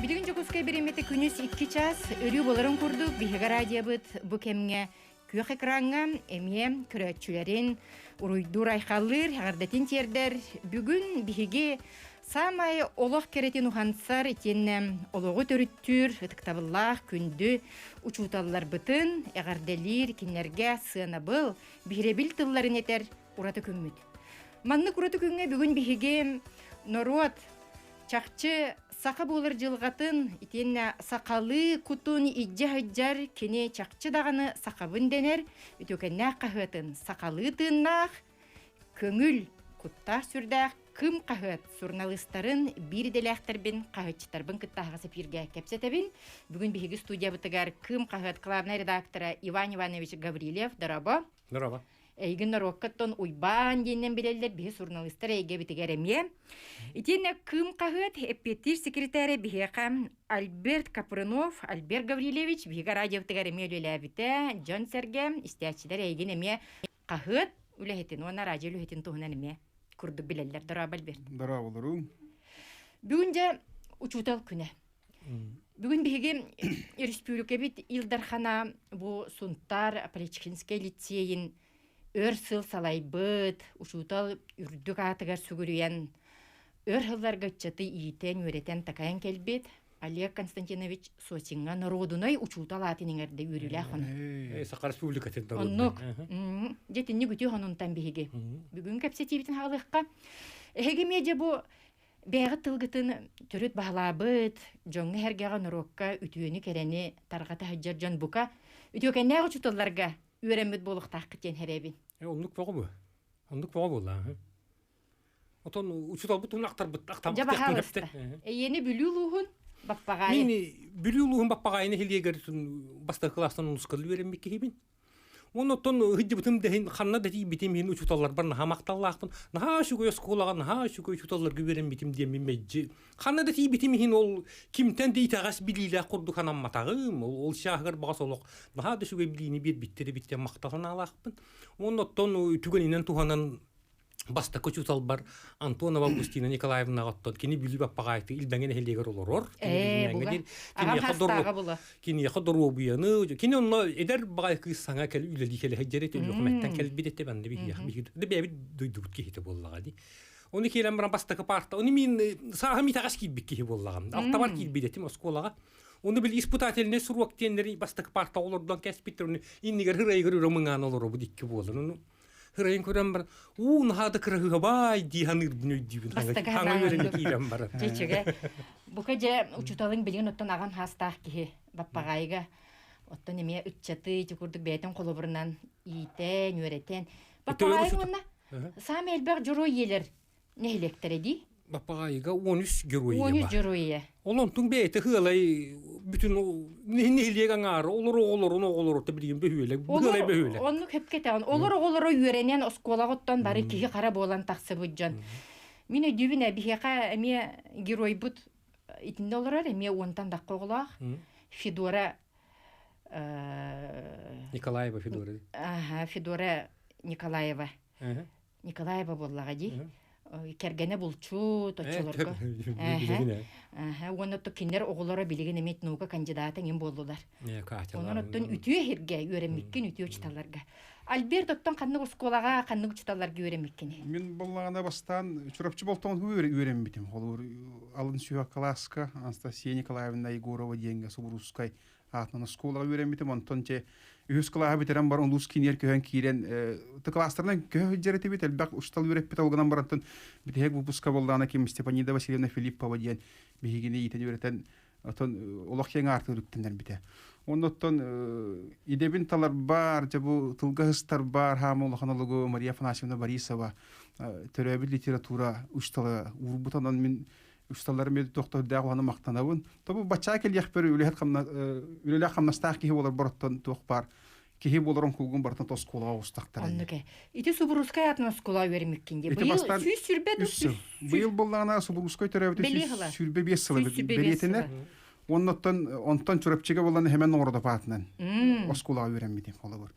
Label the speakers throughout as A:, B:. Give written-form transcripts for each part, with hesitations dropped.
A: Билигин Дьокуускай бириэмэтэ күнүс 2 час өрүү боларын курдук биһиги радиобыт бу кэмҥэ күөх экраҥҥа эмиэ көрөөччүлэрин уруйдуур айхаллыыр эҕэрдэтин тиэрдэр. Бүгүн биһиги саамай олох кэрэтин уһансар итиэннэ олоҕу төрүттүүр ытыктабыллаах күндү учууталларбытын эҕэрдэлиир кинилэргэ сыанабыл, биһирэбил тылларын этэр ураты күммүт. Маннык ураты күҥҥэ бүгүн биһиги норуот Чахчы, саха буолар дьылҕатын, итиэннэ сахалыы кутун илдьэ сылдьар кини чахчы даҕаны сахабын дэнэр үтүөкэннээх хаһыатын сахалыы тыыннаах, көҥүл, куттаах-сүрдээх Кым хаһыат суруналыыстарын биир идэлээхтэрбин, хаһыатчыттарбын кытта аһаҕас эпииргэ кэпсэтэбин. Бүгүн биһиги студиябытыгар Кыым хаһыат главнай редактора Иван Иванович Гаврильев. Дорообо.
B: Дорообо.
A: Эйигин норуоккаттан Уйбаан диэннэн билэллэр биһи суруналыыстар эйгэбитигэр эмиэ. Итиэннэ Кыым хаһыат эппиэттиир секретарэ биһиэхэ Альберт Капрынов, Альберт Гаврильевич биһиги радиобытыгар эмиэ үлэлээбитэ. Дьон-сэргэ, истээччилэр эйигин эмиэ хаһыат үлэһитин уонна радио үлэһитин туһунан эмиэ курдук билэллэр. Дорообо, Альберт.
C: Дорооболоруҥ.
A: Бүгүн дьэ учуутал күнэ. Бүгүн биһиги өрөспүүбүлүкэбит Ил Дархана бу Сунтаар Поличкинскай лицейин өр сыл салайбыт, учуутал үрдүк аатыгар сүгүрүйэн, өр сылларга ыччаты иитэн, үөрэтэн, такайан кэлбит Олег Константинович Сосиҥҥа норуодунай учуутал аатын иҥэрдэ үөрүүлээх хонун.
B: Саха Республикатын
A: Оннук. Дьэ итинник үтүө хонунтан биһиги. Бүгүн кэпсэтиибитин хаалыахха. Эһиги медиа бу Бэйэҕит тылгытын төрүт баһылаабыт, дьоҥҥо-сэргэҕэ, норуокка үтүөнү-кэрэни тарҕата сылдьар дьон бука үтүөкэннээх учууталларга үөрэммит буолуохтааххыт диэн эрэбин.
B: Оннук бөҕө бу. Оннук бөҕө буолла. Отон учууталбыт туһун ахтарбыт ахтаммыт
A: Дьэ баһаалыста. Эйиэни Бүлүү улууһун Баппаҕаайы.
B: Мин Бүлүү улууһун Баппаҕаайыны нэһилиэгэр бастакы кылаастан онускалыы үөрэммит киһибин. Уонна оттон ыһыддьыбытым да иһин, ханна да тиийбитим иһин учууталларбар наһаа махталлаахпын. Наһаа үчүгэй оскуолаҕа, наһаа үчүгэй учууталларга үөрэммитим диэммин мэлдьи. Ханна да тиийбитим иһин ол кимтэн да итэҕэс билиилээх курдук санамматаҕым. Ол, ол чааһыгар баҕас олох наһаа да үчүгэй билиини биэрбиттэр эбит диэн махтал санаалаахпын. Уонна оттон түгэнинэн туһанан бастакы учууталбар Антонова Августина Николаевнаҕа оттон кини Бүлүү Баппаҕаайты Илбэҥэ нэһилиэгэр олорор. Киниэхэ доруобуйаны, кини онно эдэр баҕайы кыыс саҥа кэл үлэлии кэлэ сылдьар этэ, Өлүөхүмэттэн кэлбит этэ, манна биһиэхэ биһиги да бэйэбит дойдубут киһитэ буоллаҕа дии. Ону киирэн баран бастакы парта, ону мин сааһым итэҕэс киирбит киһи буоллаҕым. Алтабар киирбит этим оскуолаҕа. Ону били испытательнай суруок диэннэри бастакы парта олордон кэспиттэр, ону иннигэр ырайыгар өрө мыҥаан олоробут икки буолан. Ону Ырайын көрөн баран, уу наһаа да кыраһыабай дии саныырбын өйдүүбүн. Хаҥа үөрэнэ киирэн баран.
A: Чэчигэ. Бука дьэ учууталыҥ билигин оттон аҕам хаастаах киһи Баппаҕаайыга оттон эмиэ ыччаты ити курдук бэйэтин холобурунан иитэн, үөрэтэн. Баппаҕаайы уонна саамай элбэх дьоруой ийэлэр нэһилиэктэрэ дии.
B: Баппаҕаайыга 13 герой
A: 13 герой ийэ.
B: Ол онтуҥ бэйэтэ ыалай бүтүн нэһилиэк аҥаара олор оҕолорун оҕолоро билигин бөһүөлэк ыалай бөһүөлэк.
A: Оннук хөпкө этэҕин. Олор оҕолоро үөрэнэн оскуолаҕыттан бары киһи хара буолан тахсыбыт дьон. Мин өйдүүбүн ээ биһиэхэ эмиэ геройбут итиннэ олорор эмиэ уонтан тахха оҕолоох Федора
B: Николаева Федора.
A: Аха, Федора Николаева. Николаева буоллаҕа дии. Кэргэнэ булчут, оччолорго. Уонна кинилэр оҕолоро билигин эмиэ наука кандидата эҥин буоллулар. Онон оттон үтүө иһиргэ үөрэммиккин үтүө учууталларга. Альберт оттон ханнык оскуолаҕа ханнык учууталларга үөрэммиккиний?
C: Мин буоллаҕына бастаан Чурапчы Болтоҥотугар үөрэммитим. Холобур, алын сүһүөх кылааска Анастасия Николаевна Егорова диэҥҥэ Субуруускай аатынан оскуолаҕа үөрэммитим. Онтон дьэ үһүс кылааһы бүтэрэн баран улуус киинигэр көһөн киирэн кылаастарынан көһө сылдьар этибит. Элбэх учуутал үөрэппит ол гынан барантан бүтэһик выпуска буоллаҕына ким Степанида Васильевна Филиппова диэн биһигини иитэн үөрэтэн отон олох киэҥ аартыгар үктэннэрбитэ. Оннуттан идэбин таларбар, дьэ бу тылга сыстарбар хаама улахан олугу Мария Афанасьевна Борисова төрөөбүт литература учуутала уурбут онон мин усталларым тохтордаах уһаны махтанабын. Тобу баччаа кэлиэхпэр үлэһит хамна үлэлээх хамнастаах киһи буолар бороттон туох баар киһи буоларын кулгун барытын оскуолаҕа оҕустахтара.
A: Оннук ээ. Ити Субуруускай аатын оскуола үөрэммиккин дии. Быйыл 122
C: Быйыл буоллаҕына Субуруускай төрөөбүтэ 125 сыла бэлиэтэнэр. Оннуттан онтон Чурапчыга буолан Хэмэн Оҥородоп аатынан оскуолаҕа үөрэммитим холобур.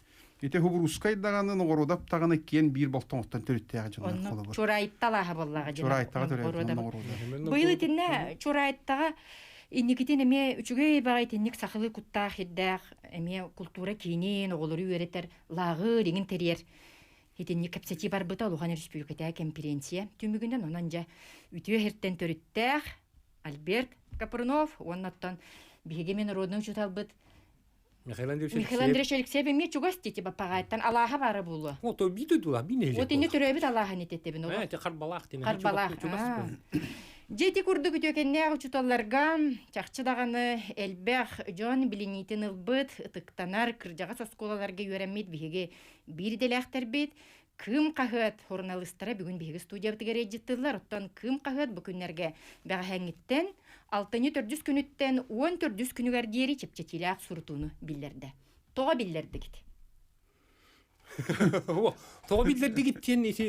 C: Ити Хубурускай даҕаны, Ноҕоруодап даҕаны киэн биир болтоҥоттон төрүттээх дьоннор холобур.
A: Чурайтталааһа буоллаҕа дьэ.
C: Чурайттаҕа төрөөбүт Ноҕоруодап.
A: Быйыл итиннэ Чурайттаҕа Инникитин эмиэ үчүгэй баҕай итинник сахалыы куттаах ирдээх эмиэ култуура киинин оҕолору үөрэтэр лааҕыр иҥин тэрийэр итинник кэпсэтии барбыта улахан өрөспүүбүлүкэтээҕи кэмпириэнсийэ түмүгүнэн онон дьэ үтүө иһиртэн төрүттээх Альберт Капрунов уонна оттон биһиги эмиэ народнай учууталбыт
B: Михаил Андреевич
A: Михаил Андреевич Алексеев эмиэ чугас дии баппаҕаайттан алааһа баара буолуо.
B: О, то биир дойдулаах, биир нэһилиэк
A: Вот ини төрөөбүт алааһын ититтебин
B: ол. Ээ, Харбалаах диэн.
A: Харбалаах.
B: Чугас.
A: Дьэ ити курдук үтүөкэннээх учууталларга чахчы даҕаны элбэх дьон билиниитин ылбыт, ытыктанар, кырдьаҕас оскуолаларга үөрэммит биһиги биир идэлээхтэрбит Кыым хаһыат суруналыыстара бүгүн биһиги студиябытыгар ыалдьыттыыллар. Оттон Кыым хаһыат бу күннэргэ бэҕэһээҥҥиттэн алтынньы төрдүс күнүттэн 14 күнүгэр диэри чэпчэтиилээх сурутууну биллэрдэ. Тоҕо биллэрдигит?
B: Тоҕо биллэрдигит диэн ити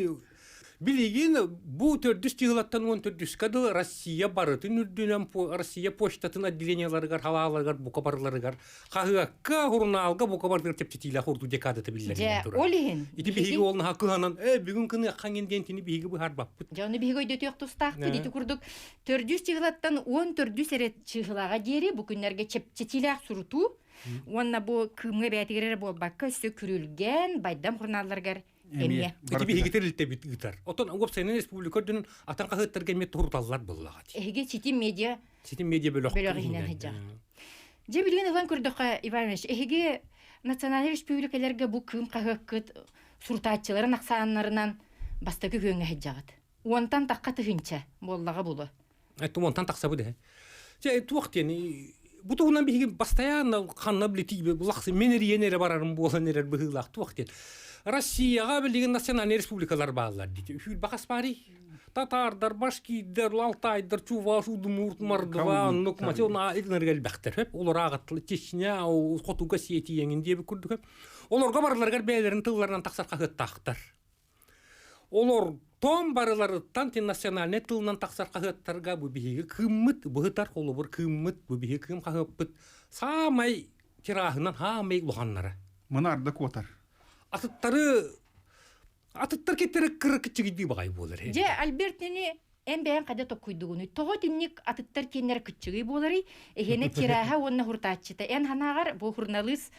B: билигин бу төрдүс дьыалаттан 14-кэ дылы Россия барытын үрдүнэн Россия почтатын отделениеларыгар халааларыгар бука барыларыгар хаһыакка, сурунаалга бука барытыгар чэпчэтиилээх урдуу декадата биллэринэн
A: Дьэ,
B: турар.
A: ол иһин
B: Ити биһиги ол наһаа кыһанан, э, бүгүн кыныаххаҥ диэн тини биһиги быһаарбаппыт.
A: Дьэ, ону биһиги өйдөтүөх тустаахпыт. Ити курдук төрдүс чыһылаттан 14 эрэ чыһылаҕа диэри бу күннэргэ чэпчэтиилээх сурутуу уонна бу кыымҥа бэйэтигэр эрэ буолбакка өссө күрүлгэн, байдам сурунаалларыгар эмиэ.
B: Ити биһиги тэрилтэбит ыытар. Оттон уопсайынан республика үрдүнэн атын хаһыаттарга эмиэ туруталлар буоллаҕа.
A: Эһиги ситим медиа
B: Ситим медиа бөлөх
A: бөлөх иһинэн сылдьаҕыт. Дьэ билигин ылан көрдөххө, Иван Иванович, эһиги национальнай республикаларга бу кыым хаһыаккыт сурутааччыларын ахсааннарынан бастакы күөҥҥэ сылдьаҕыт. Уонтан тахха тыһыынча буоллаҕа булу.
B: Это уонтан тахсабыт ээ. Дьэ туох диэн бу туһунан биһиги бастайаанна ханна билити лахсы мен эрийэн эрэ барарым буолан эрэр быһыылаах туох диэн. Россияҕа билигин национальнай республикалар бааллар дии. Сүүрбэхас баарый. Татардар, башкирдар, алтайдар, чуваш, удмурт, мордва, оннук матил илнэргэ элбэхтэр. Олор ааҕаттылы Чечня, хотуга сиэтиэҥин диэбит курдук. Олорго барыларыгар бэйэлэрин тылларынан тахсар хаһыаттаахтар. Олортон барыларыттан национальнай тылынан тахсар хаһыаттарга бу биһиги кыыммыт, быһытар холобур кыыммыт, бу биһиги кыым хаһыаппыт саамай тираһынан хаамай улаханнара.
C: Маны арда куотар.
B: Атыттары атыттар кеттері кыры кыччыгыйдыы баҕай буолар.
A: Дьэ, Альберт ини эн бэйэҥ хайда токкуйдугунуй? Тоҕо итинник атыттар киэннэр кыччыгый буоларый? Эһиэнэ тираһа уонна хуртааччыта. Эн ханаҕар бу хурналыыс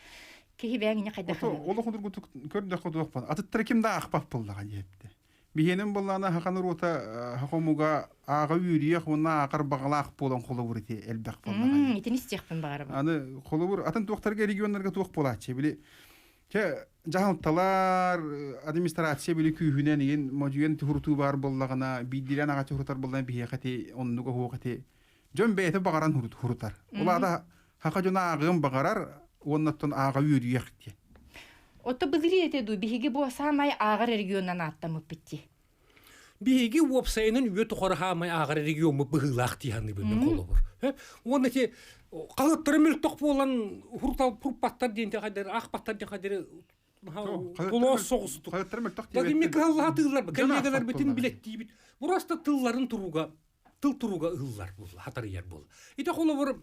A: киһи бэйэҥ ини хайдах
C: Олох удургутук көрдөххө туохпан. Атыттары ким да аахпат буоллаҕа диэбитэ. Биһиэнин буоллаҕына хахан уруота хомуга ааҕа үөрүйэх уонна ааҕар баҕалаах буолан холобур ити элбэх буоллаҕа.
A: Итини истиэхпин баҕарабын.
C: Аны холобур атын туохтарга регионнарга туох буолааччы били Чэ, дьаһалталар, администрация били күүһүнэн игин модьуйан туһурутуу баар буоллаҕына, биирдиилээн аҕаччы хурутар буоллаҕына биһиэхэ ити оннук оһуох ити дьон бэйэтэ баҕаран хурутар. Ол аата хаха дьоно ааҕыан баҕарар уонна оттон ааҕа үөрүйэх диэн.
A: Отто былырыын этэ дуу, биһиги бу саамай ааҕар регионунан ааттаммыппыт дии.
B: Биһиги уопсайынан үйэ тухары хаамай ааҕар региоммут быһыылаах дии саныыбын мин холобур. Уонна ити хаһыаттары мөлтөх буолан хуртал хурпаттар диэн хайдары аахпаттар диэн хайдары Толоос соҕустук.
C: Хаһыаттары мөлтөх
B: Ми кыһаллаha тыллар, коллегаларбытын билэттиибит. Просто тылларын туруга тыл туруга ыһыллар буолла, хатарыйар буолла. Ити холобур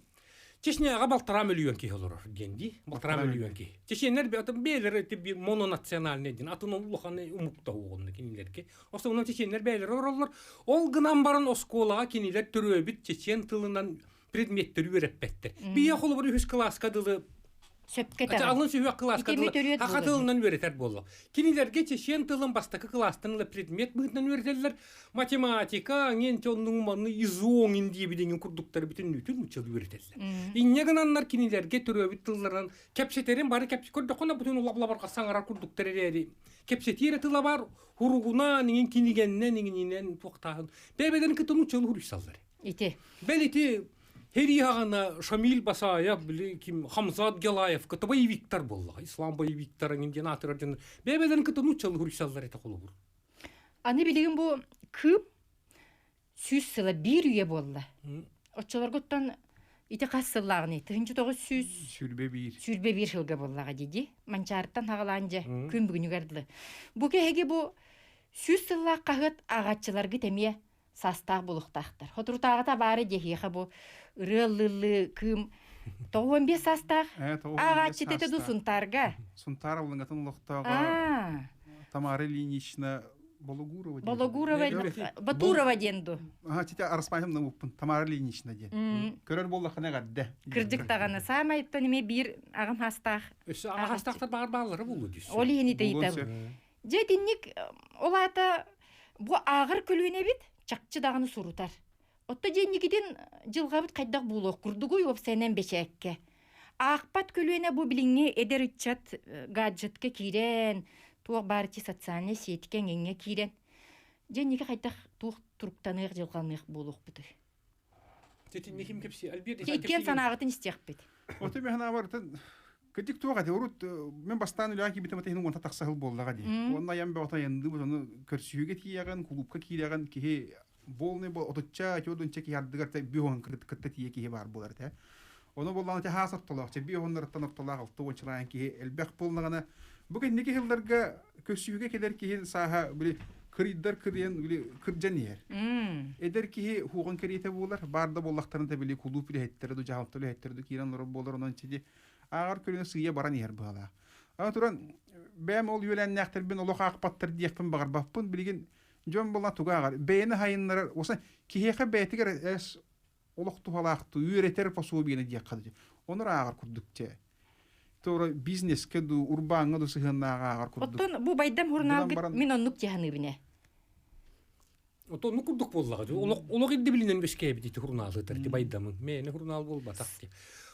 B: Чечняҕа балтараа мөлүйүөн киһи олорор диэн дии. Балтараа мөлүйүөн киһи. Чеченнэр бэйэлэрэ ити мононациональный диэн атын улахан омукта уоҕунна кинилэргэ. Основном чеченнэр бэйэлэрэ олороллор. Ол гынан баран оскуолаҕа кинилэр төрөөбүт чечен тылынан предметтэри үөрэппэттэр. Бийэ холобур үһүс кылааска дылы
A: Сөпкө этэҕин.
B: Алын сүһүөх кылааска
A: Ити эмиэ төрүөт
B: саха
A: буолар.
B: тылынан үөрэтэр буолла. Кинилэргэ чечен тылын бастакы кылаастан ыла предмет быһыытынан үөрэтэллэр. Математика, ҥин оннуҥ манны изоҥин диэбит курдуктары бүтүннүүтүн нууччалыы үөрэтэллэр. Инньэ гынаннар кинилэргэ төрөөбүт тылларынан кэпсэтэрин бары кэпс көрдөххүнэ бүтүн улаблабарга саҥарар курдуктар эрээри кэпсэтиэрэ тыла бар хуругунаан иҥин кинигэннэн иҥининэн туохтааһын бэйбэлэрин кытта нууччалыы хуруйсаллар.
A: Ити.
B: Бэл ити Херии хаҕана Шамиль Басаев, били ким Хамзат Гелаев кытта боевиктар буоллаҕа. Ислам боевиктара диэн аатырар дьон бэйбэлэрин кытта нууччалыы хуруйсаллар этэ холобур.
A: Аны билигин бу кыым 100 сыла биир үйэ буолла. Оччолоргуттан ити хас сыллааҕыный? 1900
C: Сүүрбэ биир.
A: 21 сылга буоллаҕа дии. Манчаарыттан хаҕалаан дьэ күн бүгүнүгэр дылы. Бу кэһиги бу 100 сыллаах хаһыат ааҕааччыларгыт эмиэ саастаах буолуохтаахтар. Соторутааҕыта баары диэһиэхэ бу ырыа ыллыыллыы кыым 95 саастаах ааҕааччыта этэ дуу Сунтаарга.
C: Сунтаар Аллыҥатын олохтооҕо Тамара Ильинична. Бологурова диэн.
A: Бологурова, Батурова диэн ду.
C: Аха, чите араспаанньам намыппын. Тамара Ильинична диэн. Көрөр буоллаххына эҕэрдэ.
A: Кырдьык даҕаны саамай эми биир аҕам хастаах.
B: Өссө аҕа хастаахтар баҕар бааллара буолуо дьүс.
A: Ол иһин итейитем. Дьэ итинник ол аата бу ааҕар көлүөнэбит чахчы даҕаны сурутар. Отто дьиэнньикитин дьылҕабыт хайдах буолуох курдугуй уопсайынан бэчээккэ. Аахпат көлүөнэ бу билиҥҥи эдэр ыччат гаджетка киирэн, туох баар ити социальнай сетькэ эҥиҥҥэ киирэн, дьиэнньики хайдах туох туруктаныах дьылҕаныах буолуохпутуй?
B: Титинни ким кэпсии? Альберт
A: Иккиэн санааҕытын истиэхпит.
C: Отой мен санаабар кырдьык туох эти урут мен бастаан үлэҕэ киирбитим этиһин уонта тахса сыл буоллаҕа дии. Уонна айан бөҕөтө айанныыбыт, ону көрсүһүүгэ тиийэҕин, кулуупка киирэҕин, киһи буолный бол отучча отуонча киһи ардыгар биһон кытта тиийэ киһи баар буолар этэ. Ону буоллаҕына те хаас ортолоох, че биһоннарыттан ортолоох алта уончалаан киһи элбэх буоллаҕына, бу кэнники сылларга көрсүһүүгэ кэлэр киһи сааһа били кырыйдар кырыйан били кырдьан иһэр. Эдэр киһи хуоҕун кэриэтэ буолар, баар да буоллахтарына да били кулууп үлэһиттэрэ ду дьаһалта үлэһиттэрэ ду киирэн олорор буолар, онон чиди ааҕар көлүнэ сыыйа баран иһэр быһалаах. Аны туран бэйэм ол үөлээннээхтэрбин олох аахпаттар диэхпин баҕарбаппын, билигин дьон буолла тугу ааҕар, бэйэни хайыннарар, уоса киһиэхэ бэйэтигэр эс олох туһалаахтыы үөрэтэр пособиены диэххэ дии. Онор ааҕар курдук чэ. Туора бизнеске ду, урбааҥҥа ду сыһыаннааҕы ааҕар курдук.
A: Оттон бу байдам журналгыт мин оннук дьаһаныыбын ээ.
B: Ото оннук курдук буоллаҕа. Олох олох ирдэбилинэн үөскээбит ити журналы ити байдамын. Мээнэ журнал буолбатах ти.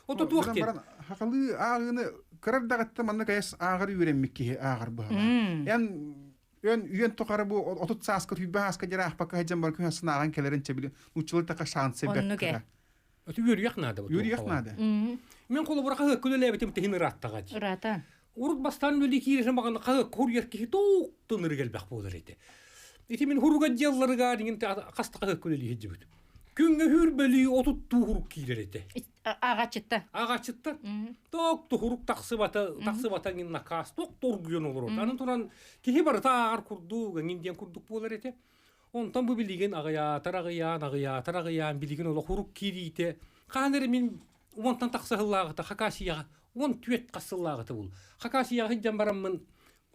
B: Ото туох
C: диэн. Баран хахалыы ааҕыыны кырар даҕатта маннык эс ааҕар үөрэммит киһи ааҕар быһалаах. Эн Өн үйэн тухары бу 30 сааска түйбэ ааска дьэр аахпакка сылдьан баран күн сынааҕан кэлэрин чэбили нууччалыы така шансы
A: Оннук
C: бэрт
B: Өтү үөрүйэх наада.
C: Үөрүйэх наада.
B: Мен холобура хаһыакка үлэлээбитим тиһин ырааттаҕа дии.
A: Ыраата.
B: Урут бастаан үлэлии киирэрим баҕана хаһыакка хуруйар киһи тооктун ырыга элбэх буолар этэ. Ити мин хуруга дьыалларыгар иҥин хаста хаһыакка үлэлии сылдьыбыт. Күҥҥэ хүүрбэлии отуттуу хурук киирэр этэ.
A: Ааҕааччыттан.
B: Ааҕааччыттан. Ток туһурук тахсыбата, тахсыбата иҥин накаас, ток торгуйан олорор. Аны туран киһи барыта ааҕар курдук, эҥин диэн курдук буолар этэ. Онтон бу билигин аҕыйаатар аҕыйаан, аҕыйаатар аҕыйаан, билигин олох урук киириитэ. Хаһан эрэ мин уонтан тахса сыллааҕыта Хакасияҕа, 14 хас сыллааҕыта бул. Хакасияҕа сылдьан бараммын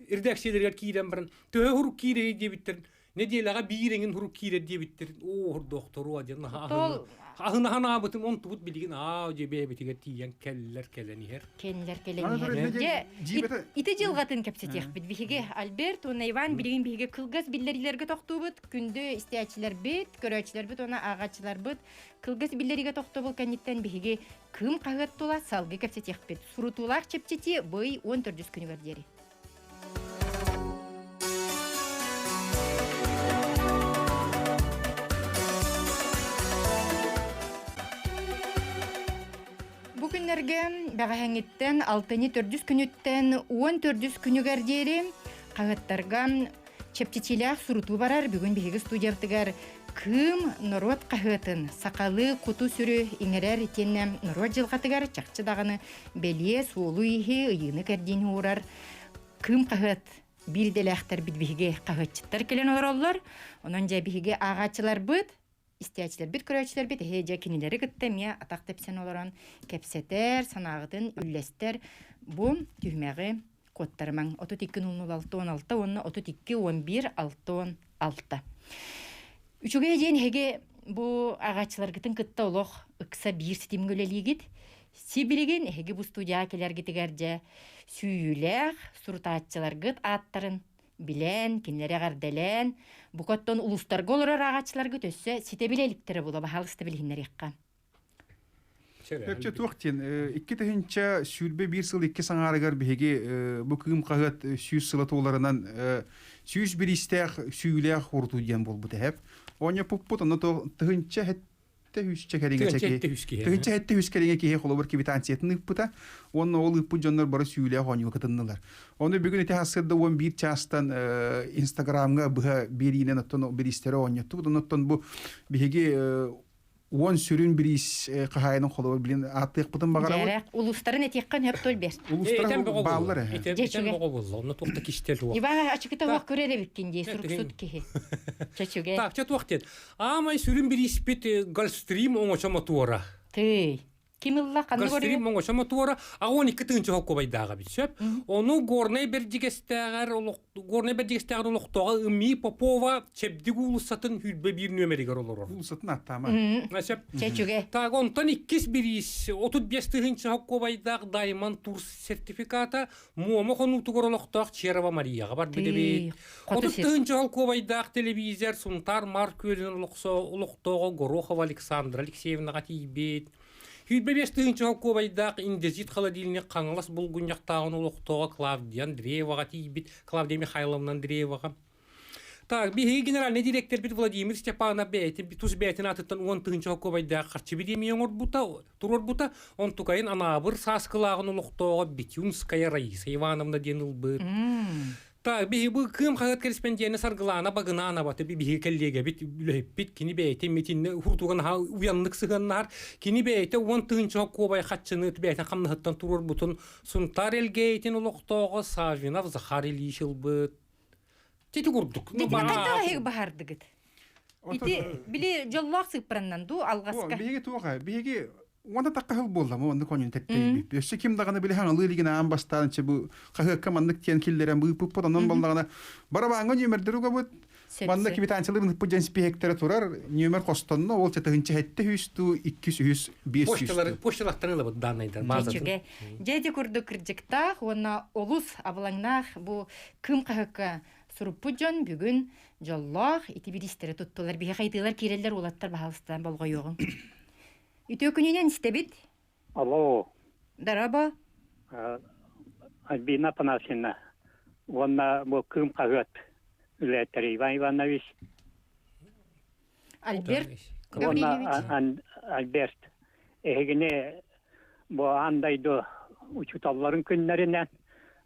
B: редакцияларыгар киирэн баран төһө урук киирэрий диэбиттэрин нэдиэлэҕэ биир эҥин урук киирэр диэбиттэрин оо ордоохторуо диэн
A: Тол
B: аһынаһан аабытым онтубут билигин аа дьэ бэйэбитигэр тиийэн кэллэр кэлэн иһэр
A: кэллэр кэлэн иһэр. Дьэ ити дьылҕатын кэпсэтиэхпит биһиги Альберт уонна Иван билигин биһиги кылгас биллэриилэргэ тохтуубут күндү истээччилэрбит көрөөччүлэрбит уонна ааҕааччыларбыт кылгас биллэриигэ тохтобул кэнниттэн биһиги Кыым хаһыат тула салгыы кэпсэтиэхпит. Сурутуулаах чэпчэтии бый 14 күнүгэр диэри. Бу күннэргэ бэҕэһээҥҥиттэн алтынньы төрдүс күнүттэн 14 күнүгэр диэри хаһыаттарга чэпчэтиилээх сурутуу барар. Бүгүн биһиги студиябытыгар Кыым норуот хаһыатын сахалыы куту-сүрү иҥэрэр итиэннэ норуот дьылҕатыгар чахчы даҕаны бэлиэ суолу-ииһи ыйыыны-кэрдиини уурар Кыым хаһыат биир идэлээхтэрбит биһиги хаһыатчыттар кэлэн олороллор. Онон дьэ биһиги ааҕааччыларбыт истээччилэрбит, көрөөччүлэрбит эһиги дьэ кинилэри кытта эмиэ атах тэпсэн олорон кэпсэтэр, санааҕытын үллэстэр бу түһүмэҕи куоттарымаҥ. 32 00 6 уонна 32 11 6 6. Үчүгэй диэн эһиги бу ааҕааччыларгытын кытта олох ыкса биир ситимҥэ үлэлиигит. Сибилигин эһиги бу студияҕа кэлэргитигэр дьэ сүүйүүлээх сурутааччыларгыт ааттарын билэн, кинилэри эҕэрдэлээн, бука оттон улуустарга олорор ааҕааччыларгыт өссө ситэ билэ иликтэрэ була баһаалыста билиһиннэриэххэ.
C: Өкчө туох диэн, 2021 сыл икки саҥаарыгар биһиги бу Кыым хаһыат 100 сыла туоларынан 101 истээх сүүлээх урутуу диэн буолбут эһэп. Оонньоппуппут, онно тыһынча тыһыынча кэриҥэ 1073 кэриҥэ киһи холобур квитанциятын ыыппыта уонна ол ыыппыт дьоннор бары сүүлээх оонньууга кытыннылар. Ону бүгүн ити сарсыарда 11 чаастан Инстаграмҥа быһа биэриинэн оттон бириистэри оонньоттубут. Оннуттан бу биһиги уон сүрүн бириис хаһаайынын холобур билин ааттыахпытын баҕарабыт.
A: Дьэрэх, улуустарын этиэххин хөп тол бер.
C: Улуустара бааллар
B: эһэ. Этэн бөҕө буолла. Онно туох да кистэл суох.
A: Иван ачыкыта уох көрөр эбиккин дии суруксут киһи. Чөчүгэ.
B: Так, чэ туох диэн. Аамай сүрүн бирииспит Гольфстрим оҥочо мотуора.
A: Тый. Ким ылла ханнык
B: Гольфстрим моҥочо мотуора 12 тыһыынча холкуобайдааҕа бит сөп. Ону Горнай Бэрдьигэстээҕэр олох Горнай Бэрдьигэстээҕэр олохтооҕо Ымыы Попова Чэбдик уулуссатын 21 нүөмэригэр олорор.
C: Уулуссатын ааттаама.
B: Сөп.
A: Чэчүгэ.
B: Так, онтон иккис бириис 35 тыһыынча холкуобайдаах Даймонд Тур сертификата Муома хонуутугар олохтоох Черова Марияҕа барбыт эбит. 30 тыһыынча холкуобайдаах телевизор Сунтаар Маар күөлүн олохтооҕо Горохова Александра Алексеевнаҕа тиийбит. 25 тыһыынча холкуобайдаах индезит холодильник Хаҥалас булгунньахтааҕын олохтооҕо Клавдия Андрееваҕа тиийбит. Клавдия Михайловна Андрееваҕа. Так, биһиги генеральный директорбит Владимир Степанов бэйэтин тус бэйэтин аатыттан 10 тыһыынча холкуобайдаах харчы бириэмийэ оҥорбута, туруорбута. Онтукайын Анаабыр Сааскылааҕын олохтооҕо Бетюнская Раиса Ивановна диэн ылбыт. Так, биһиги бу Кыым хаһыат кэриспэндиэнэ Саргылаана Багынаанова биһиги кэллиэгэбит, үлэһиппит, кини бэйэтин митиннэ урутуга наһаа уйаннык сыһыаннаһар. Кини бэйэтэ 10 тыһыынча холкуобай хаччыны бэйэтин хамнаһыттан туруорбутун Сунтаар Элгээйитин олохтооҕо Саввинов Захар Ильич ылбыт. Тити курдук.
A: Дитини хайдах эһиги баһардыгыт? Ити били дьоллоох сыыппараннан дуу алҕаска?
C: Биһиги туоха, биһиги уонна тахха хыл буолла мо оннук онньун тэттейбит. Өссө ким даҕаны били хаҥалыы илигин аан бастаан чэ бу хаһыакка маннык диэн киллэрэн быыппыппыт онон боллаҕына барабааҥҥа нүөмэрдэри угабыт манна квитанцияларын ыппыт дьон испииһэктэрэ турар нүөмэр хостонно ол чатыһынча сэттэ сүүс туу 200 500
B: Почталартан ылабыт данныйдар базатын.
A: Дьэ ити курдук кырдьыктаах уонна олус абылаҥнаах бу Кыым хаһыакка суруппут дьон бүгүн дьоллоох ити бириистэри туттулар. Биһиэхэ ыйытыылар киирэллэр уолаттар баһаалыстаан болҕойуоҕуҥ. Үтүө күнүнэн истэбит.
D: Алло.
A: Дараба.
D: Альбина Афанасьевна уонна бу Кыым хаһыат үлэһиттэрэ Иван Иванович.
A: Альберт Гаврильевич.
D: Альберт, эһигини бу аан дойду учууталларын күннэринэн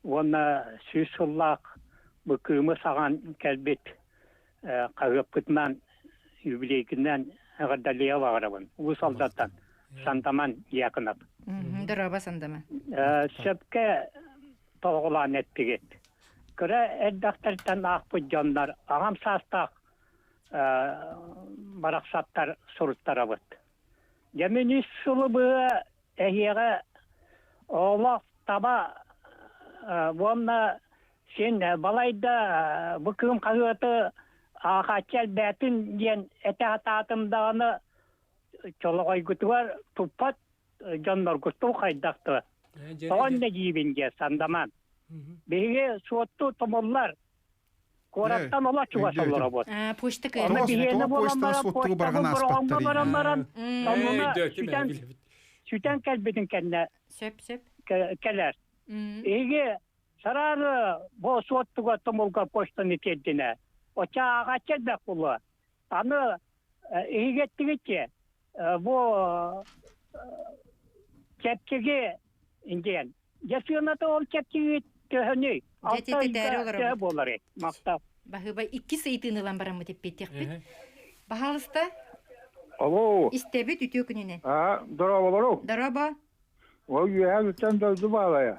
D: уонна 100 сыллаах бу Кыымы саҕан кэлбит хаһыаппытынан юбилейгинэн эҕэрдэлиэ баҕарабын. Уус Алдантан Сандаман Дьяконов.
A: Дорообо, Сандаман.
D: Сөпкө тоҕолоон эттигит. Кыра эрдэхтэртэн аахпыт дьоннор аҕам саастаах барахсаттар суруттарабыт. Дьэ мин 3 сылы быһа эһиэхэ олох таба уонна син балайда бу Кыым хаһыаты аахааччы элбээтин диэн этэ сатаатым даҕаны чолоҕойгутугар туппат дьонноргуттуу хайдахты. Тоҕо иннэ диибин диэ Сандаман. Биһиги суотту тумуллар куораттан олох чугас олоробут.
A: Почта
D: Ама биһиэнэ буолан баран почтабын бороҕоҥҥо баран баран сонуна сүтэн сүтэн кэлбитин кэннэ
A: Сөп, сөп.
D: кэлэр. Эһиги сараары бу суоттуга тумулга почтаны тиэрдинэ. Оччо ааҕааччы элбэх буолуо. Аны эһиги эттигитчи бу чэпчэки диэн. Дьэ сыаната ол чэпчэки төһөнүй?
A: Алта
D: ыйга төһө буоларый? Махтал.
A: Баһыыба иккис ыйытыыны ылан бараммыт эппиэттиэхпит. Баһаалыста.
E: Алло.
A: Истэбит үтүө күнүнэн.
E: А, дорооболору.
A: Дорообо.
E: Ол үөһээ үттэн дойду баалайа.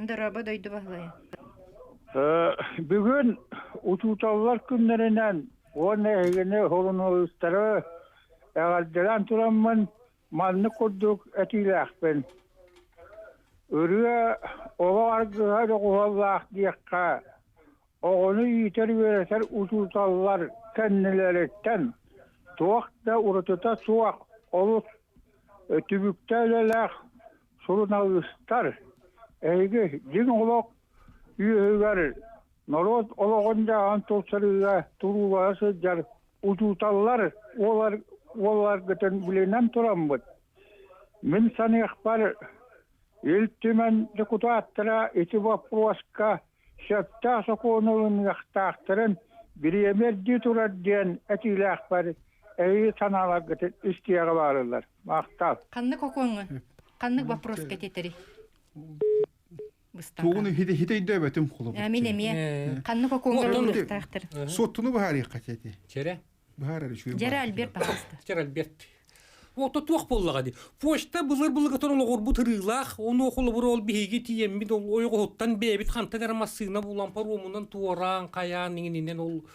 A: Дорообо дойду баһылайа.
E: Бүгүн учууталлар күннэринэн уонна эһигини суруналыыстары эҕэрдэлээн тураммын маннык курдук этиилээхпин. Ырыа олох аргыһа доҕуһуоллаах диэххэ, оҕону иитэр-үөрэтэр учууталлар кэннилэриттэн туох да уратыта суох олус түбүктээх үлэлээх суруналыыстар эһиги дьиҥ олох үөһүгэр норуот олоҕун-дьаһаҕын тупсарыыга туруулаһа сылдьар учууталлар уолларгытын билинэн тураммыт, мин саныахпар, Ил Түмэн дьокутааттара ити боппуруоска сөптөөх сокуону ылыныахтаахтарын бириэмэ ирдии турар диэн этиилээхпэр эһиги санааларгытын истиэҕи баарыллар. Махтал.
A: Ханнык окуоҥҥа? Ханнык вопроска этитери?
C: Тугун хите өйдөөбөтүм холобур.
A: Мин эмиэ. Ханнык окуоҥҥа ылыныахтаахтар?
C: Суоттуну быһаарыахха эти.
B: Чере.
C: Быһаарар үчүгэй.
A: Дьэрэ Альберт, пожалуйста.
B: Дьэрэ Альберт. Ото туох буоллаҕа дии. Почта былыр-былыргытын олоҕурбут ырыылаах, ону холобур ол биһиги тиийэммит ол ойоҕоһуттан бэйэбит хантан эрэ массыына булан паромунан туораан, хайаан иҥининэн ол.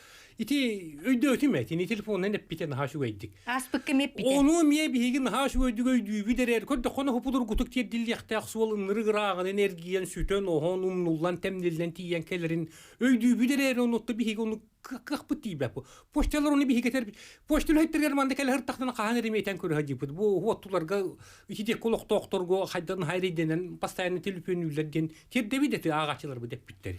B: Ити өйдөөтүм ээ, тини телефонунан эппитэ наһаа үчүгэйдик.
A: Ааспыкка эмиэ эппитэ.
B: Ону эмиэ биһиги наһаа үчүгэйдик өйдүүбүт эрээр, көрдөххүнэ хупудургутук тиэрдиллиэхтээх суол ынырык ырааҕынан эргийэн, сүтэн, оһон, умнуллан, тэмниллэн тиийэн кэлэрин өйдүүбүт эрээри, онуотта биһиги ону кыахпыт тиийбэт. Почталар ону биһиги этэр почта үлэһиттэригэр манна кэлэ сыртахтана хаһан эрэ этэн көрө сылдьыбыт. Бу уоттуларга ити диэки олохтоохторго хайдан наһаа эрэйдэнэн постоянно телефонүүллэр диэн тиэрдэбит эти ааҕааччыларбыт эппиттэр.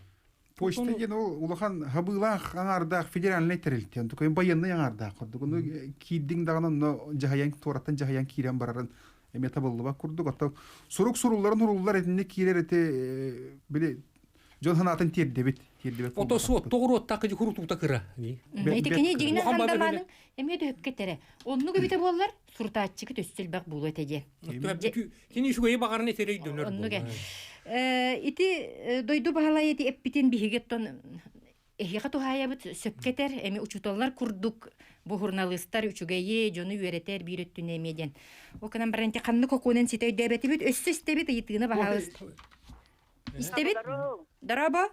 C: Почта диэн ол улахан хабыылаах аҥаардаах федеральнай тэрилтэ. Онтукай байыаннай аҥаардаах курдук. Ону киирдиҥ даҕаны онно дьаһайан туораттан дьаһайан киирэн барарын эмиэ табыллыбат курдук. Оттон сурук сурулларын уруллар итинник киирэр ити били дьон санаатын тиэрдэбит. Тиэрдибэт
B: Ото суот тоҕуруоттаах кыдьы курутуута кыра.
A: Ити кини дьиҥинэн хандаманың эмиэ төһөпкө этэрэ. Оннук эбитэ буоллар, сурутааччыгы төссө элбэх буолуо этэ диэн.
B: Кини үчүгэйи баҕаран этэрэ өйдөнөр
A: Оннук ээ. Ити дойду баһылай ити эппитин биһиги оттон эһиэхэ туһаайабыт сөпкө этэр, эми учууталлар курдук бу журналистар үчүгэйи, дьону үөрэтэр биир өттүнэ эмиэ диэн. Ол гынан баран ити ханнык окуонан ситэ өйдөөбөтүбүт, өссө истэбит ыйытыыны баһаалыста. Истэбит? Дорообо.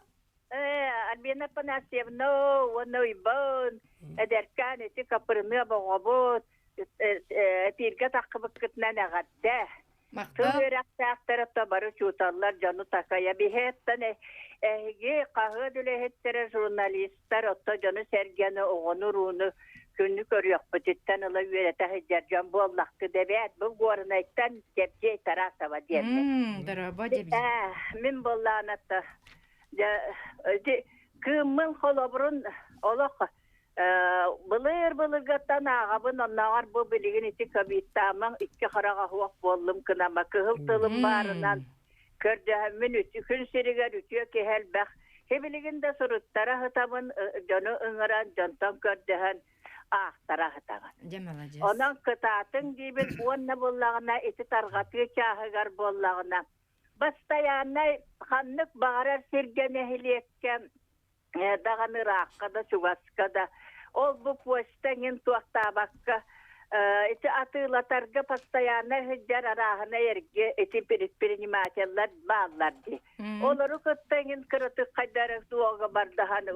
F: Альбина Афанасьевна уонна Уйбаан эдэркээн ити Капрыны оҕобут эпииргэ таххыбыккытынан эҕэрдэ. Тыл үөрэхтээхтэрэ то бары учууталлар дьону такайа биһиэттэн эһиги хаһыат үлэһиттэрэ журналистар отто дьону-сэргэни оҕону-урууну күнү көрүөхпүтүттэн ыла үөрэтэ сылдьар дьон буоллахтыт эбээт бу Горнайтан Дьэбдьиэй Тарасова диэммин.
A: Дорообо Дьэбдьиэй.
F: Мин буоллаанатта дьэ ити кыыммын холобурун олох былыр-былыргаттан ааҕабын оннооҕор бу билигин ити ковидтаамаҥ икки хараҕа суох буоллум кынама кыһыл тылым баарынан көрдөһөммүн күн сиригэр үтүө киһи элбэх сибилигин да суруттара сытабын дьону ыҥыран дьонтон көрдөһөн аахтара сытабын
A: Дьэ маладьыас.
F: Онон кытаатыҥ диибин уонна буоллаҕына ити тарҕатыы чааһыгар буоллаҕына бастайааннай ханнык баҕарар сиргэ нэһилиэккэ даҕаны ыраахха да чугаска да ол бу почта эҥин туохтаабакка ити атыылатарга постоянно сылдьар арааһынай эргэ ити предпринимателлэр бааллар дии. Олору кытта эҥин кыратык хайдары туога бардаһан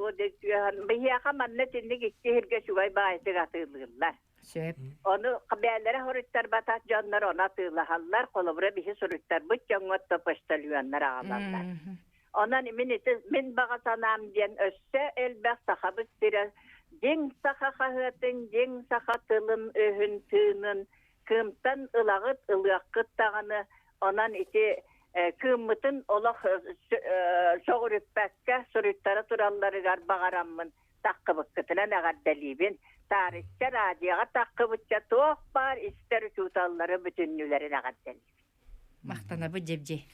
F: биһиэхэ манна итинник икки сиргэ үчүгэй баайытык атыылыыллар.
A: Сөп.
F: Ону бээлэрэ хоруйтарбатах дьоннор ону атыылаһаллар, холобура биһи суруйтарбыт дьоҥҥо почтальоннар аҕалаллар. Онон мин ити мин баҕа санаам диэн өссө элбэх сахабыт сирэ дьиҥ саха хаһыатын, дьиҥ саха тылын, өһүн, тыынын кыымтан ылаҕыт, ылыаххыт даҕаны. Онон ити кыыммытын олох сөҕүрүппэккэ суруйтара туралларыгар баҕараммын таххыбыккытынан эҕэрдэлиибин. Таарычча радиоҕа таххыбычча туох баар истэр учууталлары бүтүннүлэрин эҕэрдэлиибин.
A: Махтанабыт дьэбдьи.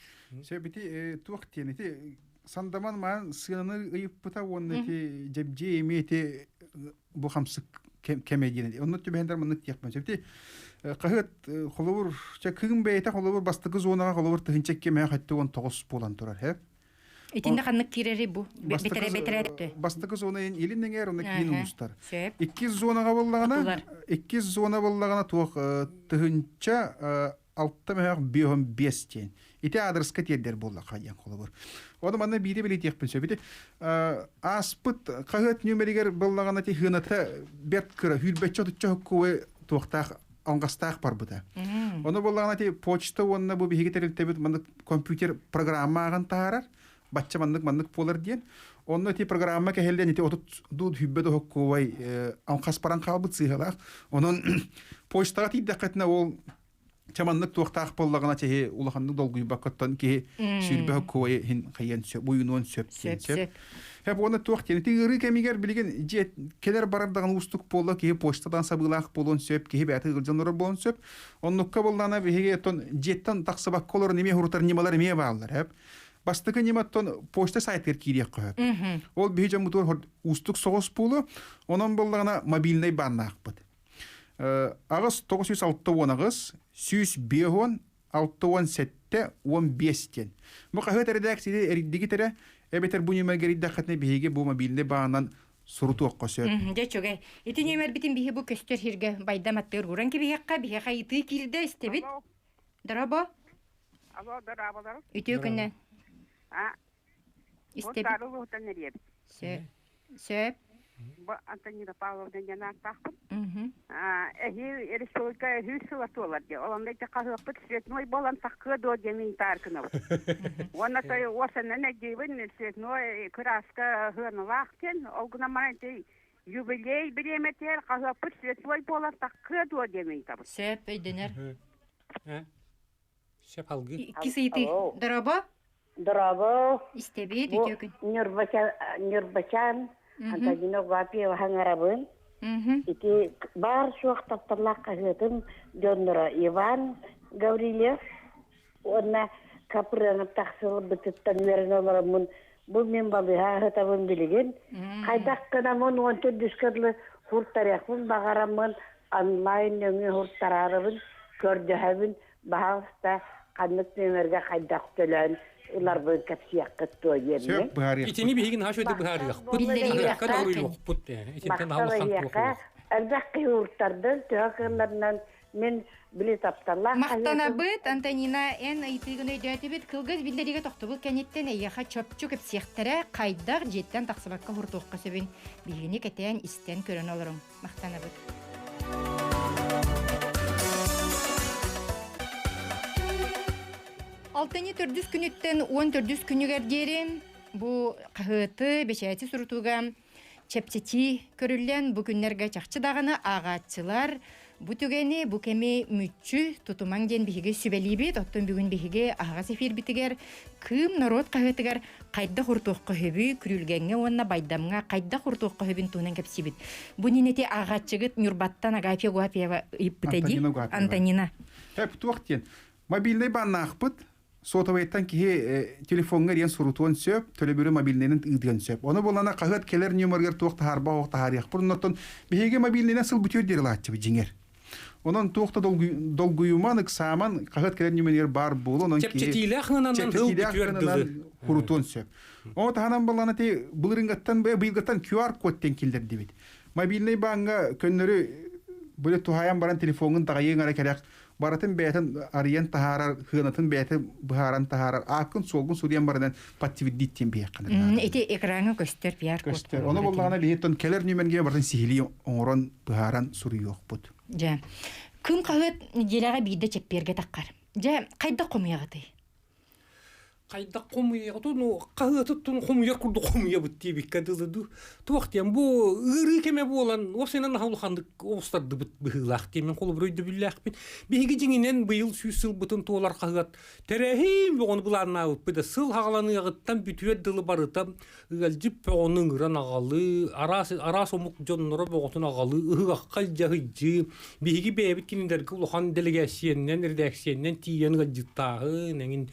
C: Сөп ити туох диэн ити сандаман маан сыананы ыйыппыта уонна ити дьэбдьи эмиэ ити бу хамсык кэмэ диэн онно түбэһэн маннык диэхпин сөп ити хаһыат холобур чэ кыым бэйэтэ холобур бастакы зонаҕа холобур тыһынча кэмэ хэттэ уон тоҕус буолан турар хэ
A: Итиннэ ханнык киирэри бу? Бэтэрэ бэтэрэ
C: Бастакы зона илин эҥээр уонна киин улуустар. Иккис зонаҕа буоллаҕына, иккис зона буоллаҕына туох тыһынча алта мөһөөх биэһон биэс диэн. Ити аадырыска тиэрдэр буоллахха диэн холобур. Ону манна биири билитиэхпин сөп. Ити ааспыт хаһыат нүөмэригэр буоллаҕына ти хыната бэрт кыра хүүрбэччэ отучча хоккуой туохтаах алҕастаах барбыта. Ону буоллаҕына ити почта уонна бу биһиги тэрилтэбит маннык компьютер программа ааҕан таһаарар, бачча маннык маннык буолар диэн. Онно ити программа кэһиллэн ити отут дуу хүббэ дохоккуобай алхас баран хаалбыт сыыһалаах. Онон почтаҕа тиийдэххитинэ ол чэ маннык туохтаах буоллаҕына чэһи улаханнык долгуйбаккаттан киһи сүүрбэ хоккуобай иһин хайыан сөп, буйунуон сөп диэн сөп. Хэп уонна туох диэн ити ыарыы кэмигэр билигин дьиэ кэлэр барар даҕаны уустук буолла киһи почтадан сабыылаах буолуон сөп, киһи бэйэтэ ыалдьан олорор буолуон сөп. Оннукка буоллаҕына биһиги оттон дьиэттэн тахсыбакка олорон эмиэ урутар ньымалар эмиэ бааллар хэп. Бастакы ньыматтан почта сайтыгар киириэххэ сөп. Ол биһи дьоммутугар уустук соҕус буолуо. Онон буоллаҕына мобильнай бааннаахпыт. Аҕыс 968 150 67 15 диэн. Бу хаһыат эрэдээксийэ эрийдигит эрэ, эбэтэр бу ньүмэргэ эрийдэххитинэ биһиги бу мобильный баанынан сурутуохха сөп.
A: Дьэ үчүгэй. Ити ньүмэрбитин биһи бу көстөр сиргэ байдам аттыгар ууран кэбиһиэххэ, биһиэхэ ыйытыы киирдэ истэбит. Дорообо.
G: Алло, дорооболор.
A: Үтүө күннэ.
G: А,
A: Истэбит. Сөп. Сөп.
G: Бу Антонина Павловна диэн ааттаахпын. Эһиил республика үһүс сыла туолар дии. Ол онно ити хаһыаппыт цветной буолан таххыа дуо диэн ыйытаар гынабыт. Уонна той уосанан өйдүүбүн цветной кырааска сыаналаах диэн. Ол гынан баран ити юбилей бириэмэтигэр хаһыаппыт цветной буолан таххыа дуо диэн ыйытабыт.
A: Сөп өйдөнөр.
B: Сөп алгыы.
A: Иккис ыйытыы. Дорообо.
H: Дорообо.
A: Истэбит,
H: Бу
A: үтүө күн.
H: Ньурбачаан, Ньурбачаан Антонина Угапьева хаҥарабын. Ити баар суох тапталлаах хаһыатым дьонноро Иван Гаврильев уонна Капрыанов тахсыбытыттан үөрэн олороммун бу мин балыыһа аһытабын билигин. Хайдах гынаммын уон төрдүскэ дылы хуртарыахпын баҕараммын онлайн нөҥүө хуртараарыбын көрдөһөбүн баһаалыста ханнык нүөмэргэ хайдах төлөөн ыларбын кэпсиэххит дуо диэммин.
C: Сөп быһаарыахпыт.
B: Итини биһиги наһаа үчүгэйдик быһаарыахпыт.
A: Биллэриэххэ
B: Хаһыакка да уруйуохпут. Итинтэн наһаа
H: Махтал
B: улахан туох
H: эһиэхэ.
B: суох.
H: Элбэх киһи ууртардын, төһө кыалларынан мин били тапталлаах хаһыатым
A: Махтанабыт, Антонина, эн ыйытыыгын өйдөөтүбүт. Кылгас биллэриигэ тохтобул кэнниттэн эйиэхэ чопчу кэпсиэхтэрэ, хайдах дьиэттэн тахсыбакка хуртуохха сөбүн биһигини кэтээн, истэн көрөн олоруҥ. Махтанабыт. Алтынньы төрдүс күнүттэн уон төрдүс күнүгэр диэри бу хаһыаты бэчээти сурутууга чэпчэтии көрүллэн бу күннэргэ чахчы даҕаны ааҕааччылар бу түгэни, бу кэми мүччү тутумаҥ диэн биһиги сүбэлиибит. Оттон бүгүн биһиги аһаҕас эфирбитигэр Кыым норуот хаһыатыгар хайдах уртуохха сөбүй, күрүлгэҥҥэ уонна байдамҥа хайдах уртуохха сөбүн туһунан кэпсиибит. Бу нинэти ааҕааччыгыт Ньурбаттан Агафья Гуапьева ыйыппыта дии.
C: Антонина Гуапьева.
A: Антонина.
C: Эп туох диэн мобильнай баннаахпыт сотовайтан киһи телефоҥҥа эрийэн сурутуон сөп, төлөбүрү мобильнайынан ыытыан сөп. Ону буолана хаһыат кэлэр нүөмэригэр туох таһаарба оһох таһаарыахпыт. Оннуттан биһиги мобильнайынан сыл бүтүөр диэри ылааччыбыт дьиҥэр. Онон туох да долгуйуман, ыксааман хаһыат кэлэр нүөмэригэр баар буолуо. Онон киһи
B: Чэпчэтиилээх гынан сыл
C: чэпчэтиилээх
B: бүтүөр
C: гынан
B: дылы.
C: курутуон сөп. Ол таһынан баллана ти былырынгаттан быйылгаттан QR код тен киллэрдибит. Мобильнай бааҥҥа көннөрү били туһаайан баран телефоҥҥун таҕайыаҥ эрэ кэрэх барытын бэйэтин арыйан таһаарар, хыанатын бэйэтин быһааран таһаарар, ааккын-суолгун суруйан баранан подтвердить диэн биһиэххэ наада.
A: Ити экраҥҥа көстөр PR код.
C: Көстөр. Ону буллаҕына биһиттэн кэлэр нүмерге барытын сиһилии оҥорон быһааран суруйуохпут.
A: Дьэ. Кым хаһыат нэдиэлэҕэ биирдэ чэппиэргэ таххар. Дьэ, хайдах хомуйаҕытый?
B: Хайдах хомуйаҕытын, ну, хаһыатыттан хомуйар курдук хомуйабыт диэбиккэ дылы дуу. Туох диэн, бу ыарыы кэмэ буолан, уопсайынан наһаа улаханнык оҕустардыбыт быһыылаах диэн мин холобур өйдөбүллээхпин. Биһиги дьиҥинэн быйыл 100 сылбытын туолар хаһыат тэрээһин бөҕөнү былааннаабыппыт да сыл хаҕаланыаҕыттан бүтүөр дылы барыта ыалдьыт бөҕөнү ыҥыран аҕалыы, араас, араас омук дьонноро бөҕөтүн аҕалыы, ыһыахха илдьэ сылдьыы, биһиги бэйэбит кинилэргэ улахан дэлэгээссийэннэн, эрэдээксийэннэн тиийэн ыалдьыттааһын эҥин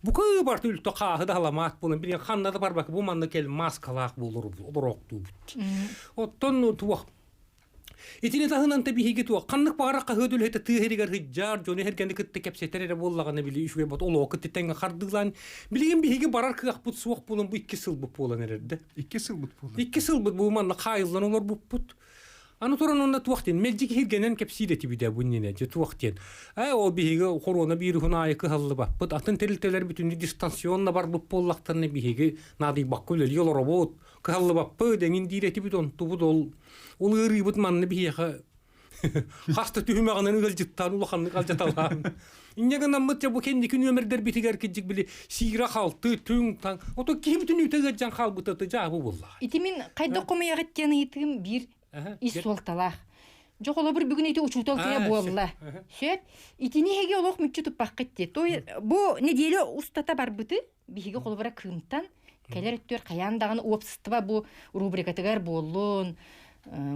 B: бука барыта үлтө хааһы да халамаат буолан билигин ханна да барбакка бу манна кэл мааскалаах буолар олороохтуубут. Оттон туох Итини таһынан та биһиги туох ханнык баҕарар хаһыат үлэһитэ тыа иһигэр сылдьар, дьону эргэни кытта кэпсэтэр эрэ буоллаҕына били үчүгэй бот олоҕу кытта тэҥҥэ хардыылаан билигин биһиги барар кыахпыт суох буолан бу икки сылбыт буолан эрэрдэ.
C: Икки сылбыт буолан.
B: Икки сылбыт бу манна хаайыллан олорбуппут. Аны туран онно туох диэн мэлдьи киһиргэнэн кэпсиир этибит бу иннинэ дьэ туох диэн. Ээ ол биһиги хоруона вируһун аайы кыһаллыбаппыт. Атын тэрилтэлэр бүтүннүү дистанционно барбыт буоллахтарына биһиги наадыйбакка үлэлии олоробут. Кыһаллыбаппыт эҥин диир этибит онтубут ол ол ыарыыбыт манна биһиэхэ хас да түһүмэҕинэн ыалдьыттаан улаханнык алдьаталаан. Инньэ гынаммыт дьэ бу кэнники нүөмэрдэрбитигэр кирдьик били сиирэ-халты түҥ-таҥ ото киһи бүтүн үүтэ ыалдьан хаалбыта дьаабы буоллаҕа.
A: Ити мин хайдах хомуйаҕыт диэн ыйытыым биир ис суолталаах. Дьэ холобур бүгүн ити учуутал күнэ буолла. Сөп. Итини эһиги олох мүччү туппаккыт дии. То бу неделя устата барбыты биһиги холобура кыымтан кэлэр өттүгэр хайаан даҕаны уопсастыба бу рубрикатыгар буоллун,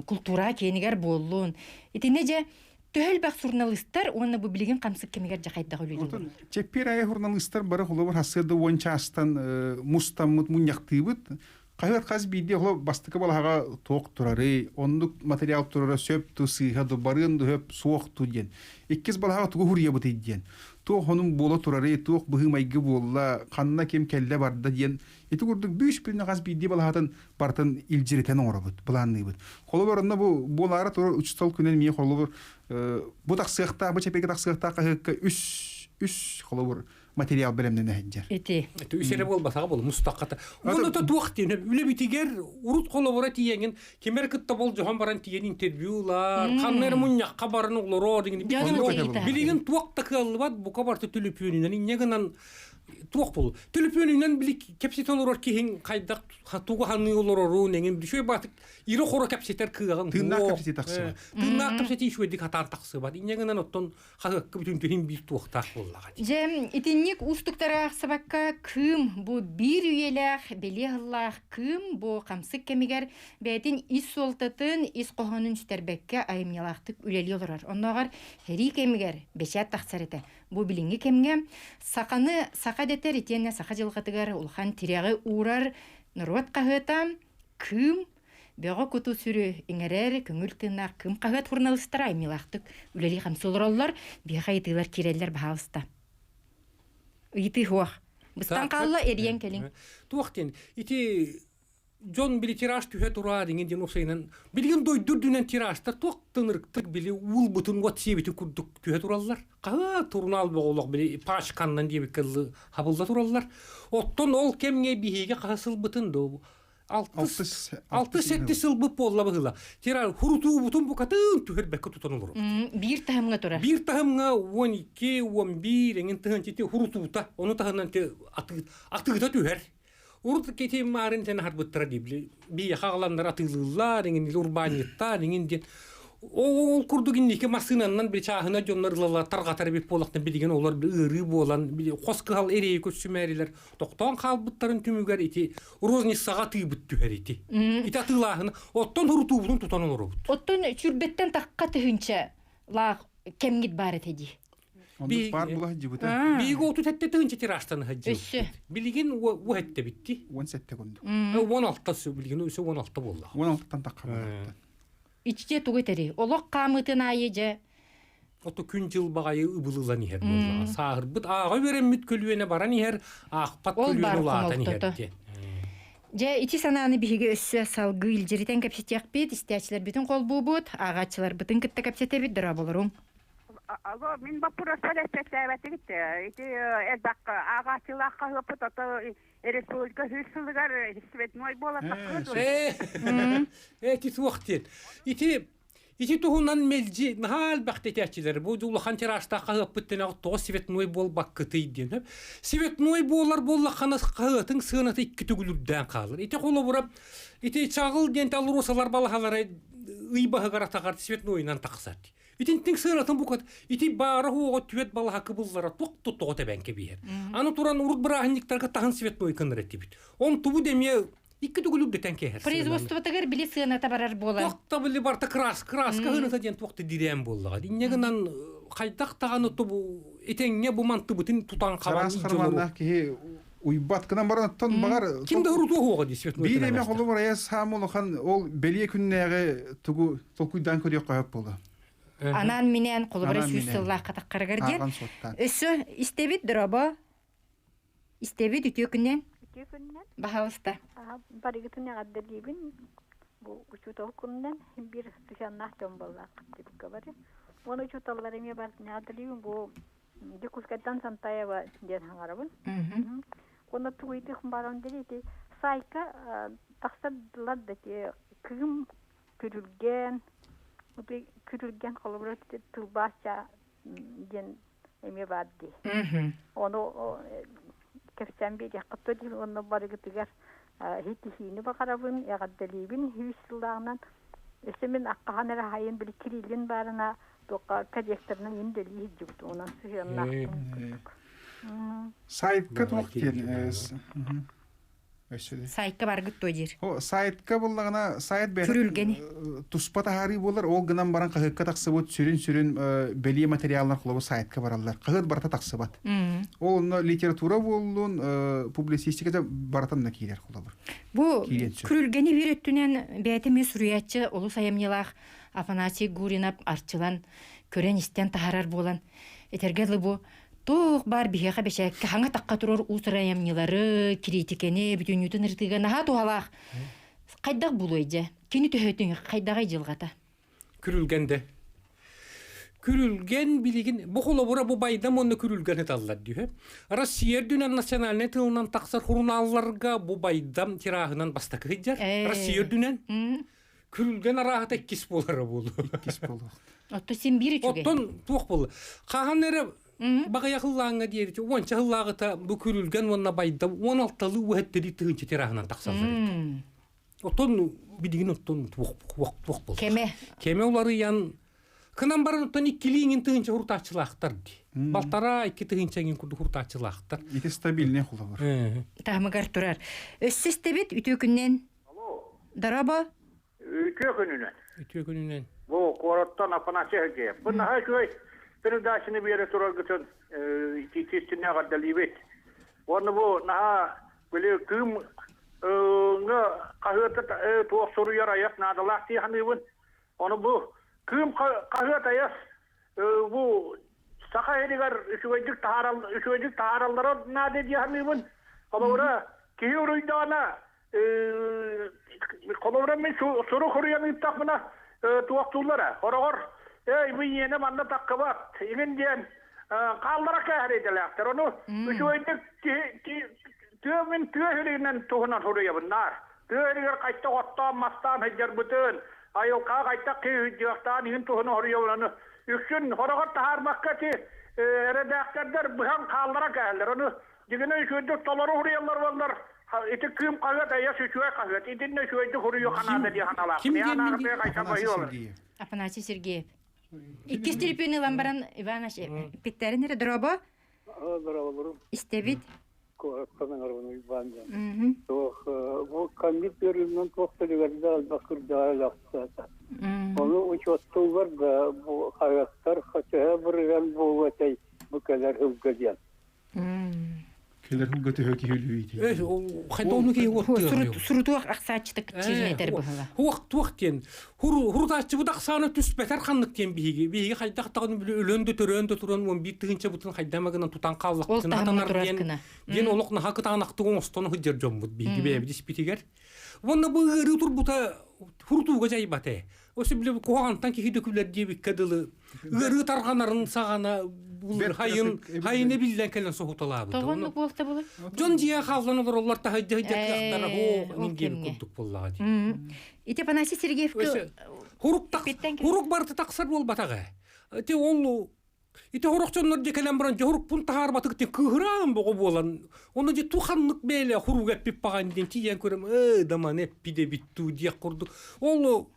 A: култуура киэнигэр буоллун. Итиннэ дьэ төһө элбэх суруналыыстар уонна бу билигин хамсык кэмигэр дьэ хайдах үлэлииллэр?
C: Чэппиэр айы журналистар бары холобур хассыарда уон чаастан мустаммыт мунньахтыыбыт. Хаһыат хас биирдии холо бастакы балаһаҕа туох турарый, оннук материал турара сөп ту сыыһа ду барыан ду сөп суох ту диэн. Иккис балаһаҕа тугу хуруйабытый диэн. Туох онун буола турарый, туох быһыы-майгы буолла, ханна ким кэллэ барда диэн. Ити курдук бүүс бүтүн хас биирдии балаһатын барытын илдьиритэн оҥоробут, былаанныыбыт. Холобур, онно бу буолаары турар учуутал күнүн эмиэ холобур бу тахсыахтаах, бу чэпиэкэ тахсыахтаах хаһыакка үс үс холобур. материал бэлэмнэнэ сылдьар.
A: Ити.
B: Үс эрэ буолбатаҕа буолу мустаххата. Уонна то туох диэн үлэбитигэр урут холобура тиийэҥин кимэр кытта болдьоһон баран тиийэн интервью ылар, ханна эрэ мунньахха баран олорор дигин билигин туох да кыаллыбат бука барыта түлүпүөнүнэн инньэ гынан туох буолу түлүпүөнүнэн били кэпсэтэ олорор киһиҥ хайдах тугу ханыы олорорун эҥин үчүгэй баатык ири-хоро кэпсэтэр кыаҕын
C: тыыннаах кэпсэтии тахсыбат
B: тыыннаах кэпсэтии үчүгэйдик хатаан тахсыбат инньэ гынан оттон хаһыакка бүтүн түһүн биир туохтаах буоллаҕа дии.
A: Дьэ, итинник уустуктары аахсыбакка Кыым бу биир үйэлээх бэлиэ ыһыллаах Кыым бу хамсык кэмигэр бэйэтин ис суолтатын, ис хоһоонун сүтэрбэккэ айымньылаахтык үлэлии олорор. Оннооҕор сэрии кэмигэр бэчээт тахсар этэ. Бу билиҥҥи кэмҥэ саханы саха дэтэр итиэннэ саха дьылҕатыгар улахан тирэҕи уурар норуот хаһыата Кыым бөҕө куту сүрү иҥэрэр көҥүл тыыннаах Кыым хаһыат суруналыыстара айымньылаахтык үлэлии-хамсыы олороллор. Биһиэхэ ыйытыылар киирэллэр, баһаалыста. Ыйытыы суох. Быстан хаалла, эрийэн кэлиҥ.
B: Туох диэн, ити дьон били тираж түһэ тураа диҥин диэн усайынан билигин дойду үрдүнэн тиражтар туох тынырыктык били уулбутун уот сиэбитин курдук түһэ тураллар. Хаһыат турунаал боҕолох били пачканнан диэбиккэ хабылла тураллар. Оттон ол кэмҥэ биһиги хаһа сылбытын доо алтыс алтыс сэттис сылбыт буолла быһыла. Тира хурутуубутун букатын түһэрбэккэ тутан олоробут.
A: Биир таһымҥа турар.
B: Биир таһымҥа 12, 11 эҥин тыһын ити хурутуута, ону таһынан атыыта түһэр. Урут кити маарын сен харбыттара дии биһиэхэ аҕаланнар атыылыыллар иҥин урбаанньыттар иҥин диэн ол курдук инники массыынаннан били чааһына дьоннор ылалар тарҕатар эбит буолахтан билигин олор ыарыы буолан хос кыһал эрэйи көрсүмээрилэр тохтоон хаалбыттарын түмүгэр ити розницаҕа атыыбыт түһэр ити ити атыылааһын оттон урутуубутун тутан олоробут
A: оттон сүрбэттэн тахха тыһыынча лаах кэмҥит баар этэ дии
C: Оннук баар була сылдьыбыта.
B: Биһиги отут этте тыһыынча тиражтан сылдьыбыт.
A: Өссө.
B: Билигин уһэтте битти.
C: 17 курдук.
B: 16 билигин өссө 16 буолла.
C: 16-тан тахха буолла.
A: Ичче тугу этери? Олох хаамыытын аайы дьэ
B: Ото күн-дьыл баҕайы ыбылылан иһэр буоллаҕа. Сааһырбыт ааҕа үөрэммит көлүөнэ баран иһэр, аахпат
A: Ол
B: көлүөнэ
A: баар
B: улаатан иһэр
A: хомолтото.
B: диэн.
A: Дьэ, ити санааны биһиги өссө салгыы илдьиритэн кэпсэтиэхпит, истээччилэрбитин холбуубут, ааҕааччыларбытын кытта кэпсэтэбит, дорооболоруҥ.
G: Алло, мин боппуруоспар эппиэттээбэтигит. Ити элбэх ааҕааччылаах хаһыаппыт ото республика үһүс сылыгар цветной буола таххыа дуо?
B: Ити суох диэн. Ити ити туһунан мэлдьи наһаа элбэхтэ этээччилэр. Бу улахан тиражтаах хаһыаппыт тэнэҕэ тоҕо цветной буолбаккытый диэн. Цветной буолар буоллаххына хаһыатыҥ сыаната икки төгүл үрдээн хаалар. Ити холобура ити чаҕыл диэн алросалар балаһалара ый баһыгар атаҕар цветнойунан тахсар. Итинтиҥ сыанатын букат ити баара уоҕа түөт балаһа кыбыллара туох тоҕо тэбэн кэбиһэр. Аны туран урут бырааһынньыктарга таһын цветной кыннар этибит. Он тубу демиэ икки төгүл үрдэтэн кэһэр.
A: Производствотыгар били сыаната барар буолан.
B: Туох та били барта крас краска хыныта диэн туох та дирээн буоллаҕа. Инньэ гынан хайдах даҕаны тубу итеңҥэ бу мантыбытын тутан хабан
C: Чараас харманнаах киһи уйбат гынан баран оттон баҕар
B: Ким да урутуо хуоҕа дии цветной
C: биир эмэ холобур айа саам улахан ол бэлиэ күннээҕи тугу толкуйдаан көрүөххэ сөп буолла.
A: Анаан минээн холобура сүүс сыллаах хатаххарыгар диэн. Өссө истэбит дорообо. Истэбит үтүө күннэн.
I: Үтүө күннэн.
A: Баһаалыста.
I: Барыгытын эҕэрдэлиибин. Бу учуутал күнүнэн биир сыһыаннаах дьон буоллаах дебикка бары. Уонна учууталлар эмиэ барытын эҕэрдэлиибин. Бу Дьокуускайтан Сантаева диэн хаҥарабын. Уонна тугуйдых баран дири ити сайка тахсардылар да ити кыым күрүлгэн күрүлгэн холобура тылбаасча диэн эмиэ баар дии. Ону кэпсээн биэриэххэ дии уонна барыгытыгар хитиһиини баҕарабын, эҕэрдэлиибин сүүс сыллааҕынан. Өссө мин аккаһан эрэ хайын били Кириллин баарына туохха корректорынан индэлии сылдьыбыт онон сыһыаннаахпын курдук.
C: Сайтка туох диэн
A: Сайтка баргыт туо диир.
C: О, сайтка буллаҕына сайт бэйэтэ туспа таһаарыы буолар, ол гынан баран хаһыакка тахсыбыт сүрүн-сүрүн бэлиэ материаллар холобур сайтка бараллар. Хаһыат барыта тахсыбат. Ол онно литература буоллун, публицистика да барытын да киирэр холобур.
A: Бу күрүлгэни биир өттүнэн бэйэтэ эмиэ суруйааччы олус айымньылаах Афанасий Гуринов арчылан көрөн-истэн таһаарар буолан этэргэ дылы бу туох баар биһиэхэ бэчээккэ хаҥа тахха турар уус айымньылары, кириитикэни бүтүннүүтүн ырытыыга наһаа туһалаах. Хайдах булуой дьэ? Кини төһөтүн хайдаҕай дьылҕата?
B: Күрүлгэнде. Күрүлгэн билигин бу холобура бу байдам уонна күрүлгэн ыталлар дүүһэ. Россия үрдүнэн национальнай тылынан тахсар хурунаалларга бу байдам тираһынан бастакы сылдьар. Россия үрдүнэн күрүлгэн арааһата иккис буолара буолуо.
C: Иккис буолуох.
A: Отто син биир үчүгэй.
B: Оттон туох буолла? Хаһан эрэ Баҕайах ыллааҥҥа диэбит уонча сыллааҕыта бу күрүлгэн уонна байдам уон алталыы уһэттэрии тыһыынча тираһынан тахсаллар эбит. Оттон билигин оттон туох туох буолла?
A: Кэмэ.
B: Кэмэ уларыйан кынан баран оттон иккилии иҥин тыһыынча хурутааччылаахтар дии. Балтараа икки тыһыынча иҥин курдук хурутааччылаахтар.
C: Ити стабильный холобур.
A: Таһымыгар турар. Өссө истэбит үтүө күннэн. Дорообо.
E: Үтүө күнүнэн.
B: Үтүө күнүнэн.
E: Бу куораттан Афанасий Сергеев. Бу наһаа үчүгэй передачаны биэрэ тураргытын итиититтинэ эҕэрдэлиибит. Уонна бу наһаа били кыым хаһыата туох суруйар айас наадалаах дии саныыбын. Ону бу кыым хаһыат айас бу саха сиригэр үчүгэйдик таһаарал үчүгэйдик таһаараллара наада дии саныыбын. Холобура киһи уруйдаҕына холобура мин сурук суруйан ыыттахпына туохтууллара хороҕор эй бу иэнэ манна таххыбат игин диэн хааллара кээһэр ону үчүгэйдик тыа мин тыа сиринэн туһунан суруйабын наар тыа сиригэр хайта оттоон мастаан сылдьарбытын айылҕаҕа хайдах киһи иһин туһунан суруйабын ону үксүн хороҕор таһаарбакка ти эрэдээктэрдэр быһан хааллара кээһэллэр ону Дьигинэ үчүгэйдик толору суруйаллар буоллар, ити кыым хаһыат эйэс үчүгэй хаһыат. Итиннэ үчүгэйдик суруйуу ханаада дии санаалаах.
B: Ким диэн
A: Афанасий Сергеев. Иккис телефон ылан баран Иван Питтерин эрэ дорообо.
J: Дорооболорум.
A: Истэбит.
J: Куораттан ыҥырабын Уйбаан диэн. Туох бу комбит ыарыынан туох төлүгэрдэ элбэх кырдьаҕа өлөхтөөтө. Ону учуоттууллар да бу хаһыаттар төһө бырыһыан буолуо этэй бу кэлэр сылга диэн.
C: Кэлэр хылга төһө киһи өлүү
B: Хайдону киһи
A: Сурутуох ахсааччыта кичиинэтэр быһыла.
B: Хуох туох диэн хурутааччыбыт ахсаана түспэтэр ханнык диэн биһиги биһиги хайдах даҕаны били өлөн да төрөөн да туран уон биир тыһыынча бутун хайдама гынан тутан хааллахпытын хатанар диэн диэн олох наһаа кытаанахтык оҥостон сылдьар дьоммут биһиги бэйэбит испитигэр. Уонна бу ыарыы турбута хурутууга дьайбата. Осы били куһаҕантан киһи дөкүлэр диэбиккэ дылы ыарыы тарҕанарын саҕана хайын хайын биллэн кэлэн соһуталаабыт.
A: Тоҕоннук буолта булы?
B: Дьон дьиэ хааллан олороллор таһыдьа кыахтара һоо мин диэн курдук буоллаҕа дии.
A: Ити Афанасий Сергеевка
B: хурук хурук барыта тахсар буолбатаҕа. Ити ол Ити хорохчоннор дьэ кэлэн баран дьоһурукпун таһаарбатык диэн кыыһыраан боҕо буолан ону дьэ туханнык бэйэлэ хуруга эппит баҕан диэн тиийэн көрөм ээ даман эппит эбит дуу диэх курдук ол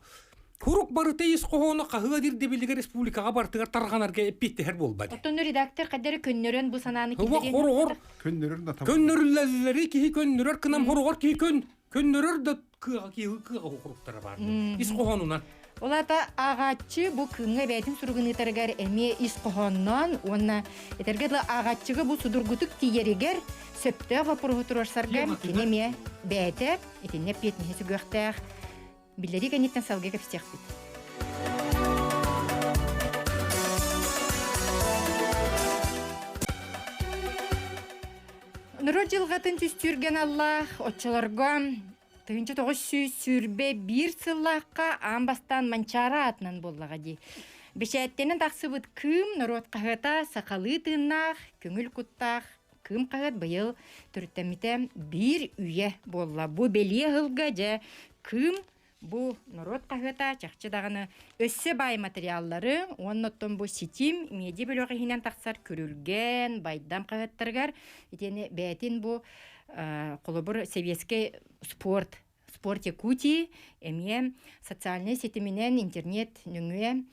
B: хурук барыта ис хоһооно хаһыа ирдэбилигэр республикаҕа барытыгар тарҕанарга эппиэттэһэр буолбат.
A: Оттон редактор хадары көннөрөн бу санааны
B: киллэриэн хороҕор
C: көннөрөр да
B: көннөрүллэллэри киһи көннөрөр кынам хороҕор киһи көн Көннөрөр да кыаҕа киһи кыаҕа хоруктара баар. Ис хоһоонунан.
A: Ол аата ааҕааччы бу кыымҥа бэйэтин суругун ыытарыгар эмиэ ис хоһоонноон уонна этэргэ дылы ааҕааччыга бу судургутук тиийэригэр сөптөөх вопроһу туруорсарга кини эмиэ бэйэтэ итиннэ эппиэтинэһи сүгүөхтээх. Биллэрии кэнниттэн салгыы кэпсиэхпит. Норуот дьылҕатын түстүүргэн аллаах оччолорго 1921 сыллаахха аан бастаан Манчаары аатынан буоллаҕа дии. Бэчээттэнэн тахсыбыт Кыым норуот хаһыата сахалыы тыыннаах, көҥүл куттаах Кыым хаһыат быйыл төрүттэммитэ биир үйэ буолла. Бу бэлиэ ыһылга дьэ Кыым Бу норуот хаһыата чахчы даҕаны өссө баай материаллары уонна оттон бу ситим медиа бөлөх иһинэн тахсар күрүлгэн, байдам хаһыаттарыгар итиэннэ бэйэтин бу холобур сэбиэскэй спорт спорт Якутии эмиэ социальнай ситиминэн интернет нөҥүө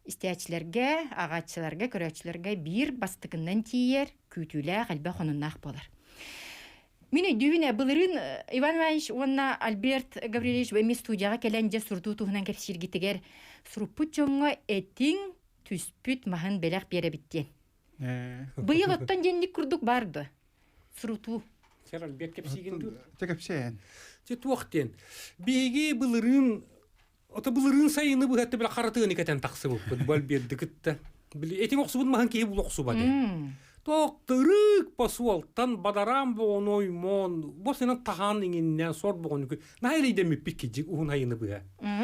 A: истээччилэргэ, ааҕааччыларга, көрөөччүлэргэ биир бастакыннан тиийэр күүтүүлээх элбэх хонуннаах буолар. Мин өйдүүбүн былырыын Иван Иванович уонна Альберт Гаврильевич эмиэ студияҕа кэлэн дьэ сурутуу туһунан кэпсииргитигэр суруппут дьоҥҥо этиҥ түспүт маһын бэлэх биэрэбит диэн. Быйыл оттон диэнник курдук бар дуо? Сурутуу.
B: Сэр Альберт кэпсиигин дуу?
C: Чэ кэпсээн.
B: Чэ туох диэн. Биһиги былырыын Ото былырыын сайыны быһатты бile харатыыны кэтэн тахсыбыппыт бу Альберты кытта. Били этиҥ охсубут маһын киһи бул охсубат. Тоқтырык посуолтан бадараан боҕону оймоон, бу сынан таһаан иҥиннээн сор боҕону наһаа элейдэммиппит кижик уһун айыны быһа.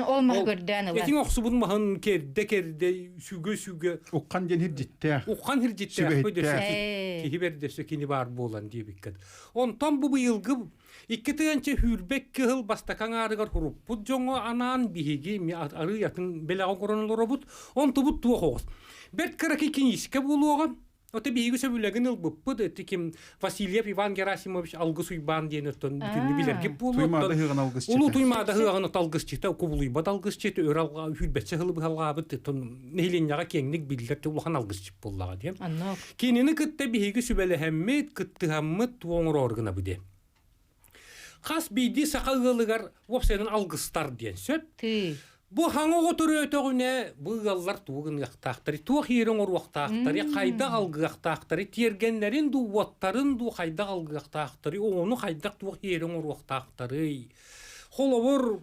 A: Ол маһы көрдөөн ылан.
B: Этиҥ охсубут маһын керде-керде, сүгэ-сүгэ.
C: Уххан диэн хирдьиттээх.
B: Уххан хирдьиттээх киһи бэрдэсө кини баар буолан диэбиккет. Онтон бу быйылгы 2022 кыһыл бастакы аҥаарыгар хуруппут дьоҥҥо анаан биһиги арыы атын бэлэҕи оҥорон олоробут. Онтубут туох оҕус. Бэрт кыракый киниискэ буолуоҕа. Ото биһиги сөбүлэгин ылбыппыт, ити ким Васильев Иван Герасимович Алгыс Уйбаан диэн оттон бүтүннүү билэргит буолуо.
C: Туймаада ыһыаҕын алгысчыта.
B: Улуу Туймаада ыһыаҕын алгысчыта, кубулуйбат алгысчыта, өр алга үүрбэтчэ сылы быһалҕаабыт, оттон нэһилиэнньэҕэ киэҥник биллэр улахан алгысчыт буоллаҕа диэн. Кинини кытта биһиги сүбэлэһэммит, кыттыһаммыт оҥороору гынабыт диэн. Хас биирдии саха ыалыгар уопсайынан алгыстар диэн сөп. Бу хаҥа оҕо төрөөтөҕүнэ бу ыаллар тугу гыныахтаахтарый, туох иэри оҥоруохтаахтарый, хайдах алгыахтаахтарый, тиэргэннэрин дуу, уоттарын дуу хайдах алгыахтаахтарый, оҕону хайдах туох иэри оҥоруохтаахтарый. Холобур,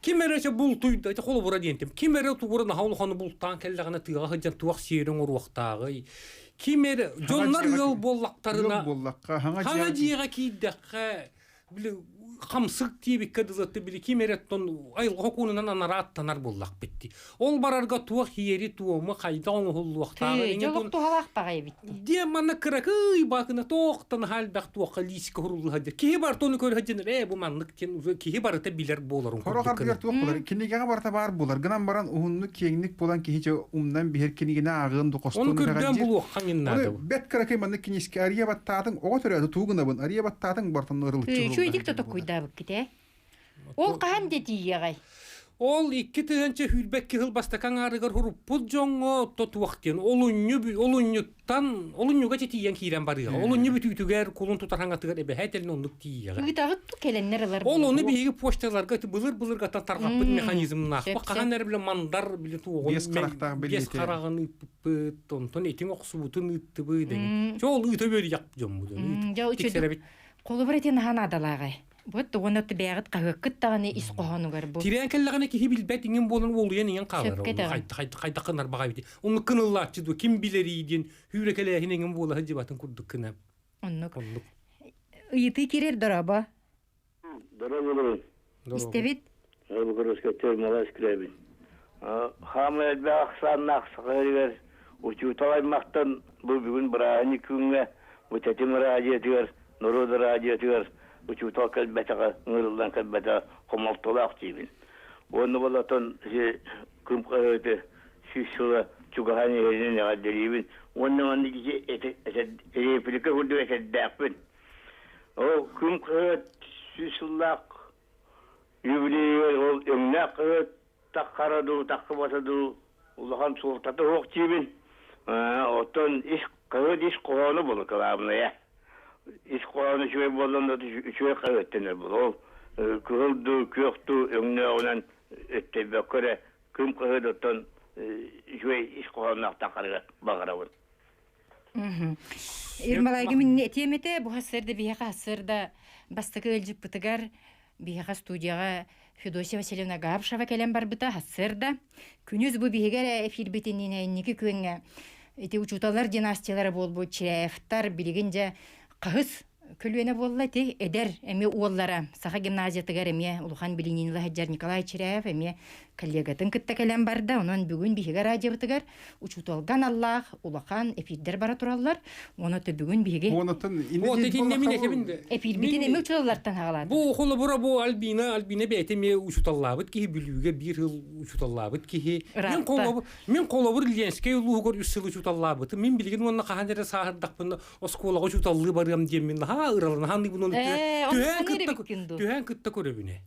B: ким эрэ чэ бултуйда, ити холобура диэнтим, ким эрэ тугура наһаа улаханы бултаан кэллэҕинэ тыаҕа сылдьан туох сиэри оҥоруохтааҕый, ким эрэ дьоннор ыал буоллахтарына хаҥа дьиэҕэ киирдэххэ били хамсык диэбиккэ дылы били ким эрэ оттон айылҕа сокуонунан анараа аттанар буоллахпыт дии. Ол барарга туох иэри-туому хайдах оҥоһуллуохтааҕын
A: Дьолук туһалаах баҕайы эбит дии.
B: Диэн манна кыракый баакына туохтан элбэх туохха лиискэ хурулла сылдьар. Киһи барыта ону көрө сылдьан ээ бу маннык диэн киһи барыта билэр буоларын
C: Хорох
B: курдук
C: ардыгар туох буолар? Кинигэҕэ барыта баар буолар. Гынан баран уһуннук киэҥник буолан киһи дьэ умнан биһэр кинигини ааҕыан ду
B: Ону
C: хостуон
B: көрдөөн
C: итэҕэлдьиир.
B: булуохха
C: Ону
B: наада.
C: бэт кыракый маннык киниискэ арыйа баттаатыҥ, оҕо төрөөтө тугу гынабын, арыйа баттаатыҥ бартан ырылыччы хурулла
A: Үчүгэйдик да
C: сылдьар буолар.
A: токкуйдаабыккыт ээ. Ол хаһан дэтиийэҕэй?
B: Ол 2022 сыл бастакы аҥаарыгар уруппут дьоҥҥо тотуох диэн олунньу олунньуттан олунньуга тиийэн киирэн барыаҕа. Олунньу бүтүүтүгэр кулун тутар хаҥатыгар эбэһээтэл оннук тиийиэҕэ.
A: Ыытаҕыт ту кэлэннэр ылар
B: Ол ону биһиги почталарга былыр-былыргаттан тарҕаппыт механизмнаах. Хаһан эрэ бile мандар бile туоҕун
C: Биэс харахтаах
B: биэс
C: билиэтэ.
B: хараҕын ыыппыппыт, онтон этиҥ охсубутун ыыттыбыт дэгин. Чэ ол ыыта үөрүйэх дьоммут.
A: Дьэ
B: Тиксэрэбит.
A: Холобур этин аһан наадалааҕай. Бу тугуна бэйэҕит хаһыаккыт даҕаны ис хоһоонугар бу.
B: Тирээн кэллэҕинэ киһи билбэт иҥин буолан уолуйан иҥэн хаалар.
A: Сөпкө этэҕин.
B: Хайдах гынар баҕай бити. Оннук кыныллааччы дуо ким билэрий диэн хүүрэкэлээһин иҥин буола сылдьыбатын курдук гына.
A: Оннук.
B: Оннук.
A: Ыйытыы киирэр дорообо.
K: Дорооболорун.
A: Истэбит.
K: Букуруска Малай Скрябин. Хаамай элбэх ахсааннаах саха сиригэр учуутал аймахтан бу бүгүн бырааһынньык күҥҥэ бу Тэтим радиотыгар, норуот радиотыгар учуутал кэлбэтэҕэ, ыҥырыллан кэлбэтэҕэ хомолтолоох диибин. Уонна болотон күн хаһыаты 100 сыла чугаһаан иһэринэн эҕэрдэлиибин. Уонна маннык реплика курдук этэрдээхпин. Ол күн хаһыат 100 сыллаах юбилейыгар ол өҥнөөх хаһыат таххара дуу, таххыбата дуу улахан суолтата суох диибин. Оттон ис хаһыат ис хоһооно буолар кылаабынайа. Ис хоһооно үчүгэй буоллун да үчүгэй хаһыат дэнэр буолар. Ол кыһыл дуу, күөх дуу өҥнөөҕүнэн өттөйбөккө эрэ күн хаһыат оттон үчүгэй ис хоһоонноох таххарыгар баҕарабын.
A: Ирмалайга минне этиэм этэ, бу хассырда биһиэхэ хассырда бастакы ыалдьыппытыгар биһиэхэ студияҕа Федосия Васильевна Габшева кэлэн барбыта хассырда. Күнүс бу биһиги эрэ эфирбитинниин инники күөҥҥэ ити учууталлар династиялара буолбут Чиряевтар билигин дьэ хаһыс көлүөнэ буолла ити эдэр эмиэ уоллара Саха гимназиятыгар эмиэ улахан билиниини ыла сылдьар Николай Чиряев эмиэ коллегатын кытта кэлэн барда. Онон бүгүн биһиги радиобытыгар учууталга аналлаах улахан эфирдэр бара тураллар. Уонна бүгүн биһиги эфирбитин эмиэ учууталлартан хаҕалаатыбыт.
B: Бу холобура бу Альбина, Альбина бэйэтэ эмиэ учууталлаабыт киһи, Бүлүүгэ биир сыл учууталлаабыт киһи. Мен холобур, мен холобур Ленскэй улууһугар үс сыл учууталлаабытым. Мин билигин уонна хаһан эрэ сааһырдахпына оскуолаҕа учууталлыы барыам диэммин наһаа ыраланаһан ыйбын түһээн кытта түһээн кытта көрөбүнэ.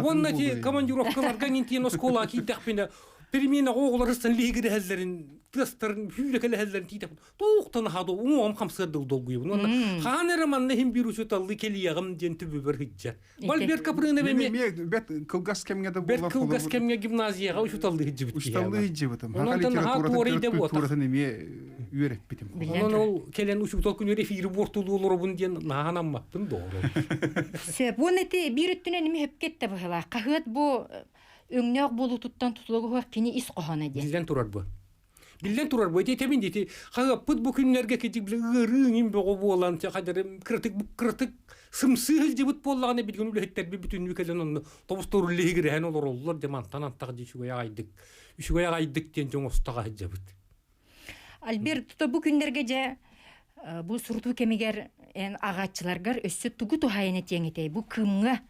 B: Уонна ти командировкаларга тиэн оскуолаҕа киирдэхпинэ перемена оҕолор ыстан лиһигирэһэллэрин тыастарын сүүрэкэлэһэллэрин тиитэхпин туохтан аһаа уҥуоҕум хамсыар долгуйабын уонна хаан эрэ манна иһин биир учууталлыы кэлиэҕим диэн түбүбэр сылдьар. Альберт Капрынов эмиэ
C: бэрт кылгас кэмҥэ да
B: бэрт кылгас кэмҥэ гимназияҕа учууталлыы сылдьыбыт
C: Учууталлыы сылдьыбытым. Саха литературатын культуратын эмиэ үөрэппитим.
B: Онон ол кэлэн учуутал күнүгэр эфири буортулуу олоробун диэн наһаанаммаппын доҕорум.
A: Сөп. Уон эти биир өттүнэн эмиэ сөпкө эттэ быһыылаах. Хаһыат бу өҥнөөх буолуутуттан тутулуга суох кини ис хоһооно диэн.
B: Биллэн турар бу. Биллэн турар бу этэбин дити хаһыаппыт бу күннэргэ кидик били ыарыы иҥин бөҕө буолан хадары кыратык кыратык сымсыы сылдьыбыт буоллаҕына билигин үлэһиттэрбит бүтүннүү кэлэн онно тобус-тору лиһигирэһэн олороллор дьэ мантан антах дьэ үчүгэй аҕайдык үчүгэй аҕайдык диэн дьон остоҕо сылдьабыт.
A: Альберт, тута бу күннэргэ дьэ бу сурутуу кэмигэр эн аҕааччыларгар өссө тугу туһаайан этиэҥ этэй? Бу кыымҥа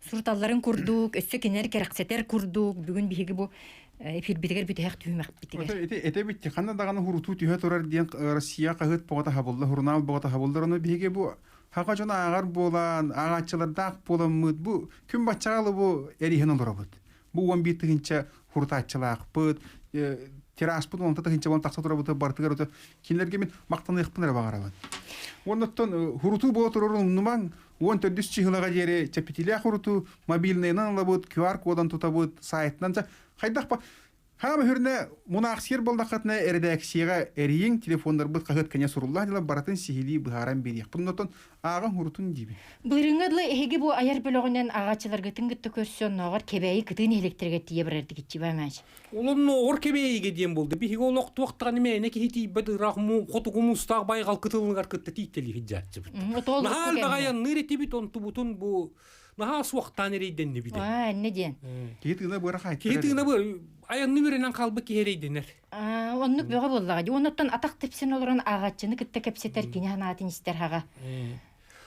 A: суруталларын курдук, өссө кинилэр кэрэхсэтэр курдук, бүгүн биһиги бу эфирбитигэр бүтэһэх түһүмэхпитигэр.
C: Ити эте битти ханна даҕаны хурутуу түһэ турар диэн Россия хаһыат боҕото хабылла, журнал боҕото хабыллар, ону биһиги бу хаха дьон ааҕар буолан, ааҕааччылардаах буоламмыт, бу күн баччаҕалы бу эриһэн олоробут. Бу 11 тыһыынча хурутааччылаахпыт, тираспыт 10 тыһыынча буолан тахса турабыт барытыгар ото кинилэргэ мин махтаныахпын эрэ баҕарабын. Оннуттан хурутуу буола турарын умнумаҥ, 14 чыһылаҕа диэри чэпчэтиилээх хурутуу мобильныйынан ылабыт, QR-кодан тутабыт, сайтынан хайдах Хаама хүрнэ мунаахсыйар буоллаххытына эрэдээксийэҕэ эрийиҥ, телефоннарбыт хаһыат кэннэ суруллаах дьыла барытын сиһилии быһааран биэриэхпит. Онтон ааҕан хурутун диибин.
A: Былырыыҥҥа дылы эһиги бу айар бөлөҕүнэн аҕааччыларгытын кытта көрсөн ноҕор Кэбээйи кытыы нэһилиэктэригэр тиийэ барардыгытчи баамач.
B: Олоннооҕор Кэбээйигэ диэн буолду. Биһиги олох туохтаҕын мээнэ киһи тиийбэт ыраах хотугу муустаах байҕал кытылыныгар кытта тиийтэлии сылдьааччыбыт. Наһаа элбэх айанныыр этибит, онтубутун бу наһаа суохтаан эрэйдэннибит.
A: Аа, инне диэн.
C: Киһи тыына быара
B: хаайтар. Киһи тыына быара айанны үөрэнэн хаалбыт киһи эрэйдэнэр.
A: Аа, оннук бөҕө буоллаҕа дии. Оннуттан атах тэпсэн олорон ааҕааччыны кытта кэпсэтэр кини санаатын истэр хаҕа.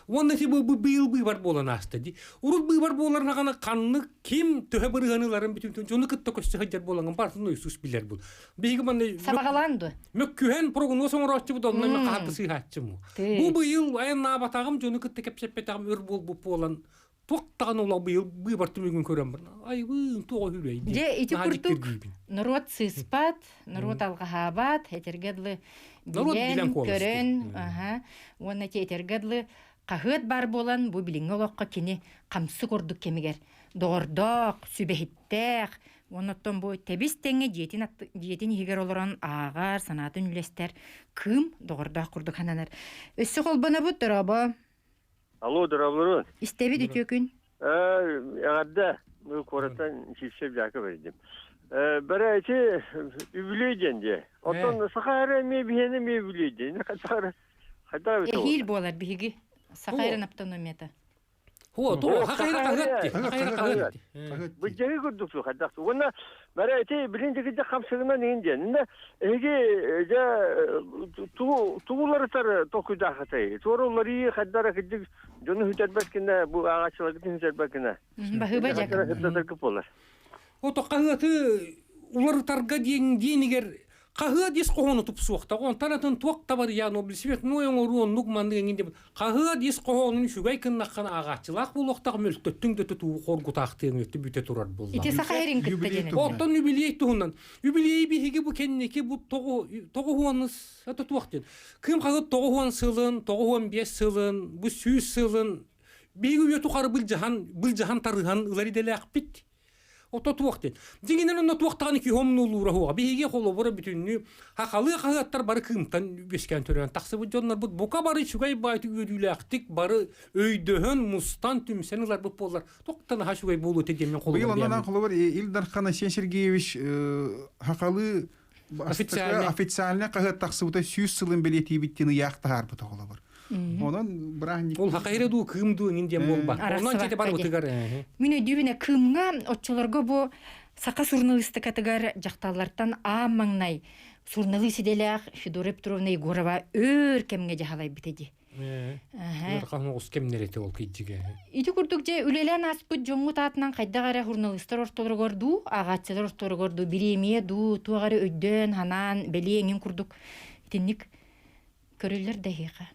B: Уонна ити бу быйыл быыбар буолан ааста дии. Урут быыбар буолар ханнык ким төһө бырыһыаны ыларын бүтүн дьону кытта көстө сылдьар буолаҥын барытын Иисус билэр бул. Биһиги манна
A: Сабаҕалаан дуо?
B: Мөккүһэн прогноз оҥорооччубут онно мен хаһан да сыыһааччым. Бу быйыл айаннаабатаҕым дьону кытта кэпсэппэтэҕим өр буолбут буолан туох даҕаны олох быйыл быыбар түмүгүн көрөн баран айбыын туох үһүрэй
A: диэн. Дьэ ити курдук норуот сыыспат, норуот алҕаһаабат, этэргэ дылы билэн, көрөн, аха, уонна ити этэргэ дылы хаһыат баар буолан бу билиҥҥи олоххо кини хамсык ордук кэмигэр доҕордоох, сүбэһиттээх, Оннуттан бу тэбис тэҥҥэ дьиэтин, дьиэтин иһигэр олорон ааҕар, санаатын үлэстэр кыым доҕордоох курдук сананар. Өссө холбонобут, дорообо.
L: Алло, дорооболорун.
A: Истэбит үтүө күн.
L: Эҕэрдэ, бу куораттан Сивцев Яков эрдим. Бэрэ ити үбүлүөй диэн дии. Оттон саха эрэ эмиэ биһиэнэ эмиэ үбүлүөй диэн. Хайдах эбит
A: Эһиил буолар биһиги Саха эрин автономията.
B: Хуо, туо, хахайра хаһыат дии. Хахайра хаһыат
L: дии. Быдьаһы курдук су хайдах. Уонна бара ити билин дигидде хамсыгынан иин диэн. Инде эһиги дьэ тугуларытар токуйдаахатай. Туорулларыы хайдара киддик дьону хүтэрбэт кине бу ааҕааччыларгытын хүтэрбэт кине.
A: Баһыыба
L: дьэ. Хырдатаргы болар.
B: Ото хаһыаты уларытарга диэн диэнигэр хаһыат ис хоһоону тупсуохтаах. Онтон атын туох табарыйаан ол светной оҥоруу оннук маннык эҥин деп хаһыат ис хоһоонун үчүгэй гыннаххына ааҕааччылаах буолуохтаах мөлтөттүҥ да тутуу хоргутаахтыаҥ өттү бүтэ турар буолла.
A: Ити саха эрин кытта диэн.
B: Оттон юбилей туһунан. Юбилей биһиги бу кэнники бу тоҕуһуонус это туох диэн. Кыым хаһыат 90 сылын, 95 сылын, бу 100 сылын биһиги үйэ тухары былдьаһан, былдьаһан тарыһан ылар идэлээхпит. Ото туох диэн. Дьиҥинэн онно туох даҕаны киһи омнуулуура суоҕа. Биһиги холобура бүтүннүү хахалыы хаһыаттар бары кыымтан үөскээн төрөөн тахсыбыт дьоннорбут бука бары үчүгэй баайты үөрүүлээхтик бары өйдөһөн, мустан, түмсэн ыларбыт буоллар туохтан наһаа үчүгэй буолуо этэ диэн мин
C: холобур Быйыл онон холобур Ил Дархан Айсен Сергеевич хахалыы официальный хаһыат тахсыбыта 100 сылын бэлиэтиибит диэн ыйаах таһаарбыта холобур. Онон бырааһынньык
B: Ол хахайра дуу, кыым дуу иҥин диэн буолбат. Онон чити барбытыгар.
A: Мин өйдүүбүнэ кыымҥа оччолорго бу саха суруналыыстыкатыгар дьахталлартан аан маҥнай суруналыыс идэлээх Федора Петровна Егорова өр кэмҥэ дьаһалайбыта дии.
B: Ыарахан оҕус кэмнэр этэ ол кыйдьыга.
A: Ити курдук дьэ үлэлээн ааспыт дьоҥҥут аатынан хайдах эрэ журналистар ортолоругар дуу, ааҕааччылар ортолоругар дуу, бириэмийэ дуу, туох эрэ өйдөөн, ханаан, бэлиэ эҥин курдук итинник көрүллэр да эһиэхэ.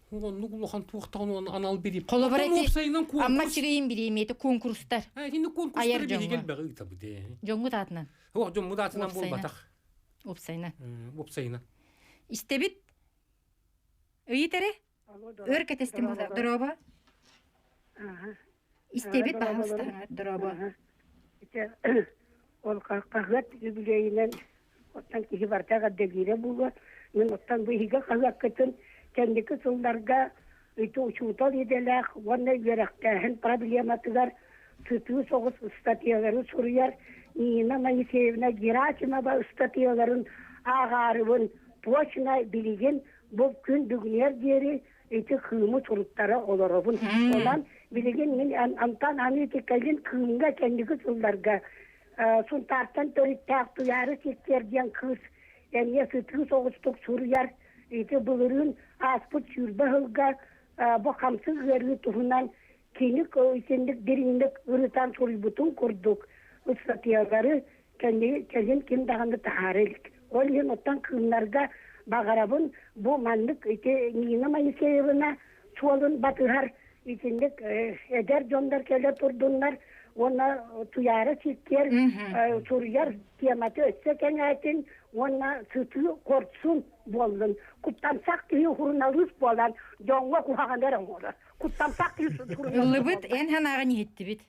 B: Оннук улахан туохтаҕын анал бириэмэ.
A: Холобура ити Амма Чигэйин бириэмийэтэ конкурстар.
B: Итинник конкурстар биһиги элбэҕи ыытабыт ээ.
A: Дьоҥҥут аатынан.
B: Ох, дьоммут аатынан буолбатах.
A: Уопсайынан.
B: Уопсайынан.
A: Истэбит. Ыйыт эрэ. Өр кэтэстим дорообо. Истэбит баһаалыста дорообо.
H: Ол хаһыат үбүлүөйүнэн оттон киһи барыта эҕэрдэлиирэ буолуо. Мин оттон бу иһигэ хаһыаккытын кэнники сылларга ити учуутал идэлээх уонна үөрэхтээһин проблематыгар сытыы соҕус ыстатыйалары суруйар Нина Моисеевна Герасимова ыстатыйаларын ааҕаарыбын точно билигин бу күн бүгүнүгэр диэри ити кыымы суруттара олоробун. Онон билигин мин антан аны ити кэлин кыымҥа кэнники сылларга Сунтаартан төрүттээх Туйаары Сиккиэр диэн кыыс эмиэ сытыы соҕустук суруйар. Ити былырыын ааспыт 20 сылга бу хамсык ыарыы туһунан кини итинник дириҥник ырытан суруйбутун курдук ыстатыйалары кэлин ким даҕаны таһаара илик. Ол иһин оттон кыымнарга баҕарабын бу маннык ити Нина Моисеевна суолун батыһар итинник эдэр дьоннор кэлэ турдуннар уонна Туйаара Сиккиэр суруйар темата өссө кэҥээтин уонна сытыы хорсун буоллун. Куттамсах киһи суруналыыс буолан дьоҥҥо куһаҕаны эрэ оҥорор. Куттамсах киһи суруналыыс
A: Ыллыбыт, эн санааҕын иһиттибит.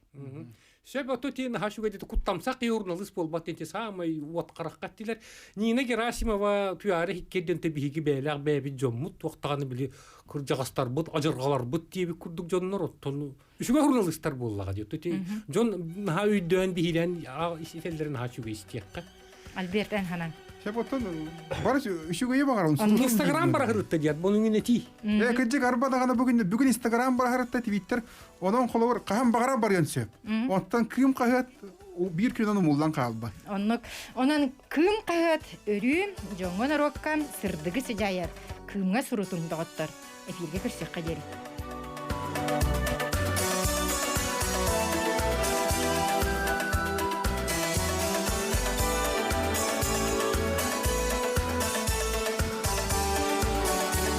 B: Сөп ото тиэн наһаа үчүгэй куттамсах киһи суруналыыс буолбат диэн саамай уот харахха эттилэр. Нина Герасимова Туйаара Хиккерден биһиги бэйэлээх бэйэбит дьоммут туохтаҕаны били кырдьаҕастарбыт, адьырҕаларбыт диэбит курдук дьоннор оттон үчүгэй суруналыыстар буоллаҕа диye. Дьон наһаа өйдөөн биһирээн итэллэрин наһаа үчүгэй истиэххэ.
A: Альберт эн ханан.
C: Сөп оттон бары үчүгэйи баҕарабын.
B: Инстаграм барахырытта дият бұның нети.
C: Э кырдьык арба даҕаны бүгүн бүгүн Инстаграм барахырытта Твиттер онон холобур хаһан баҕара барыан сөп. Оттон Кыым хаһыат биир күнүн умуллан хаалбат.
A: Оннук. Онон Кыым хаһыат өрүү дьоҥҥо норуокка сырдыгы сыдьаайар Кыымҥа сурутуҥ доҕоттор. Эфиргэ көрсүөххэ диэри.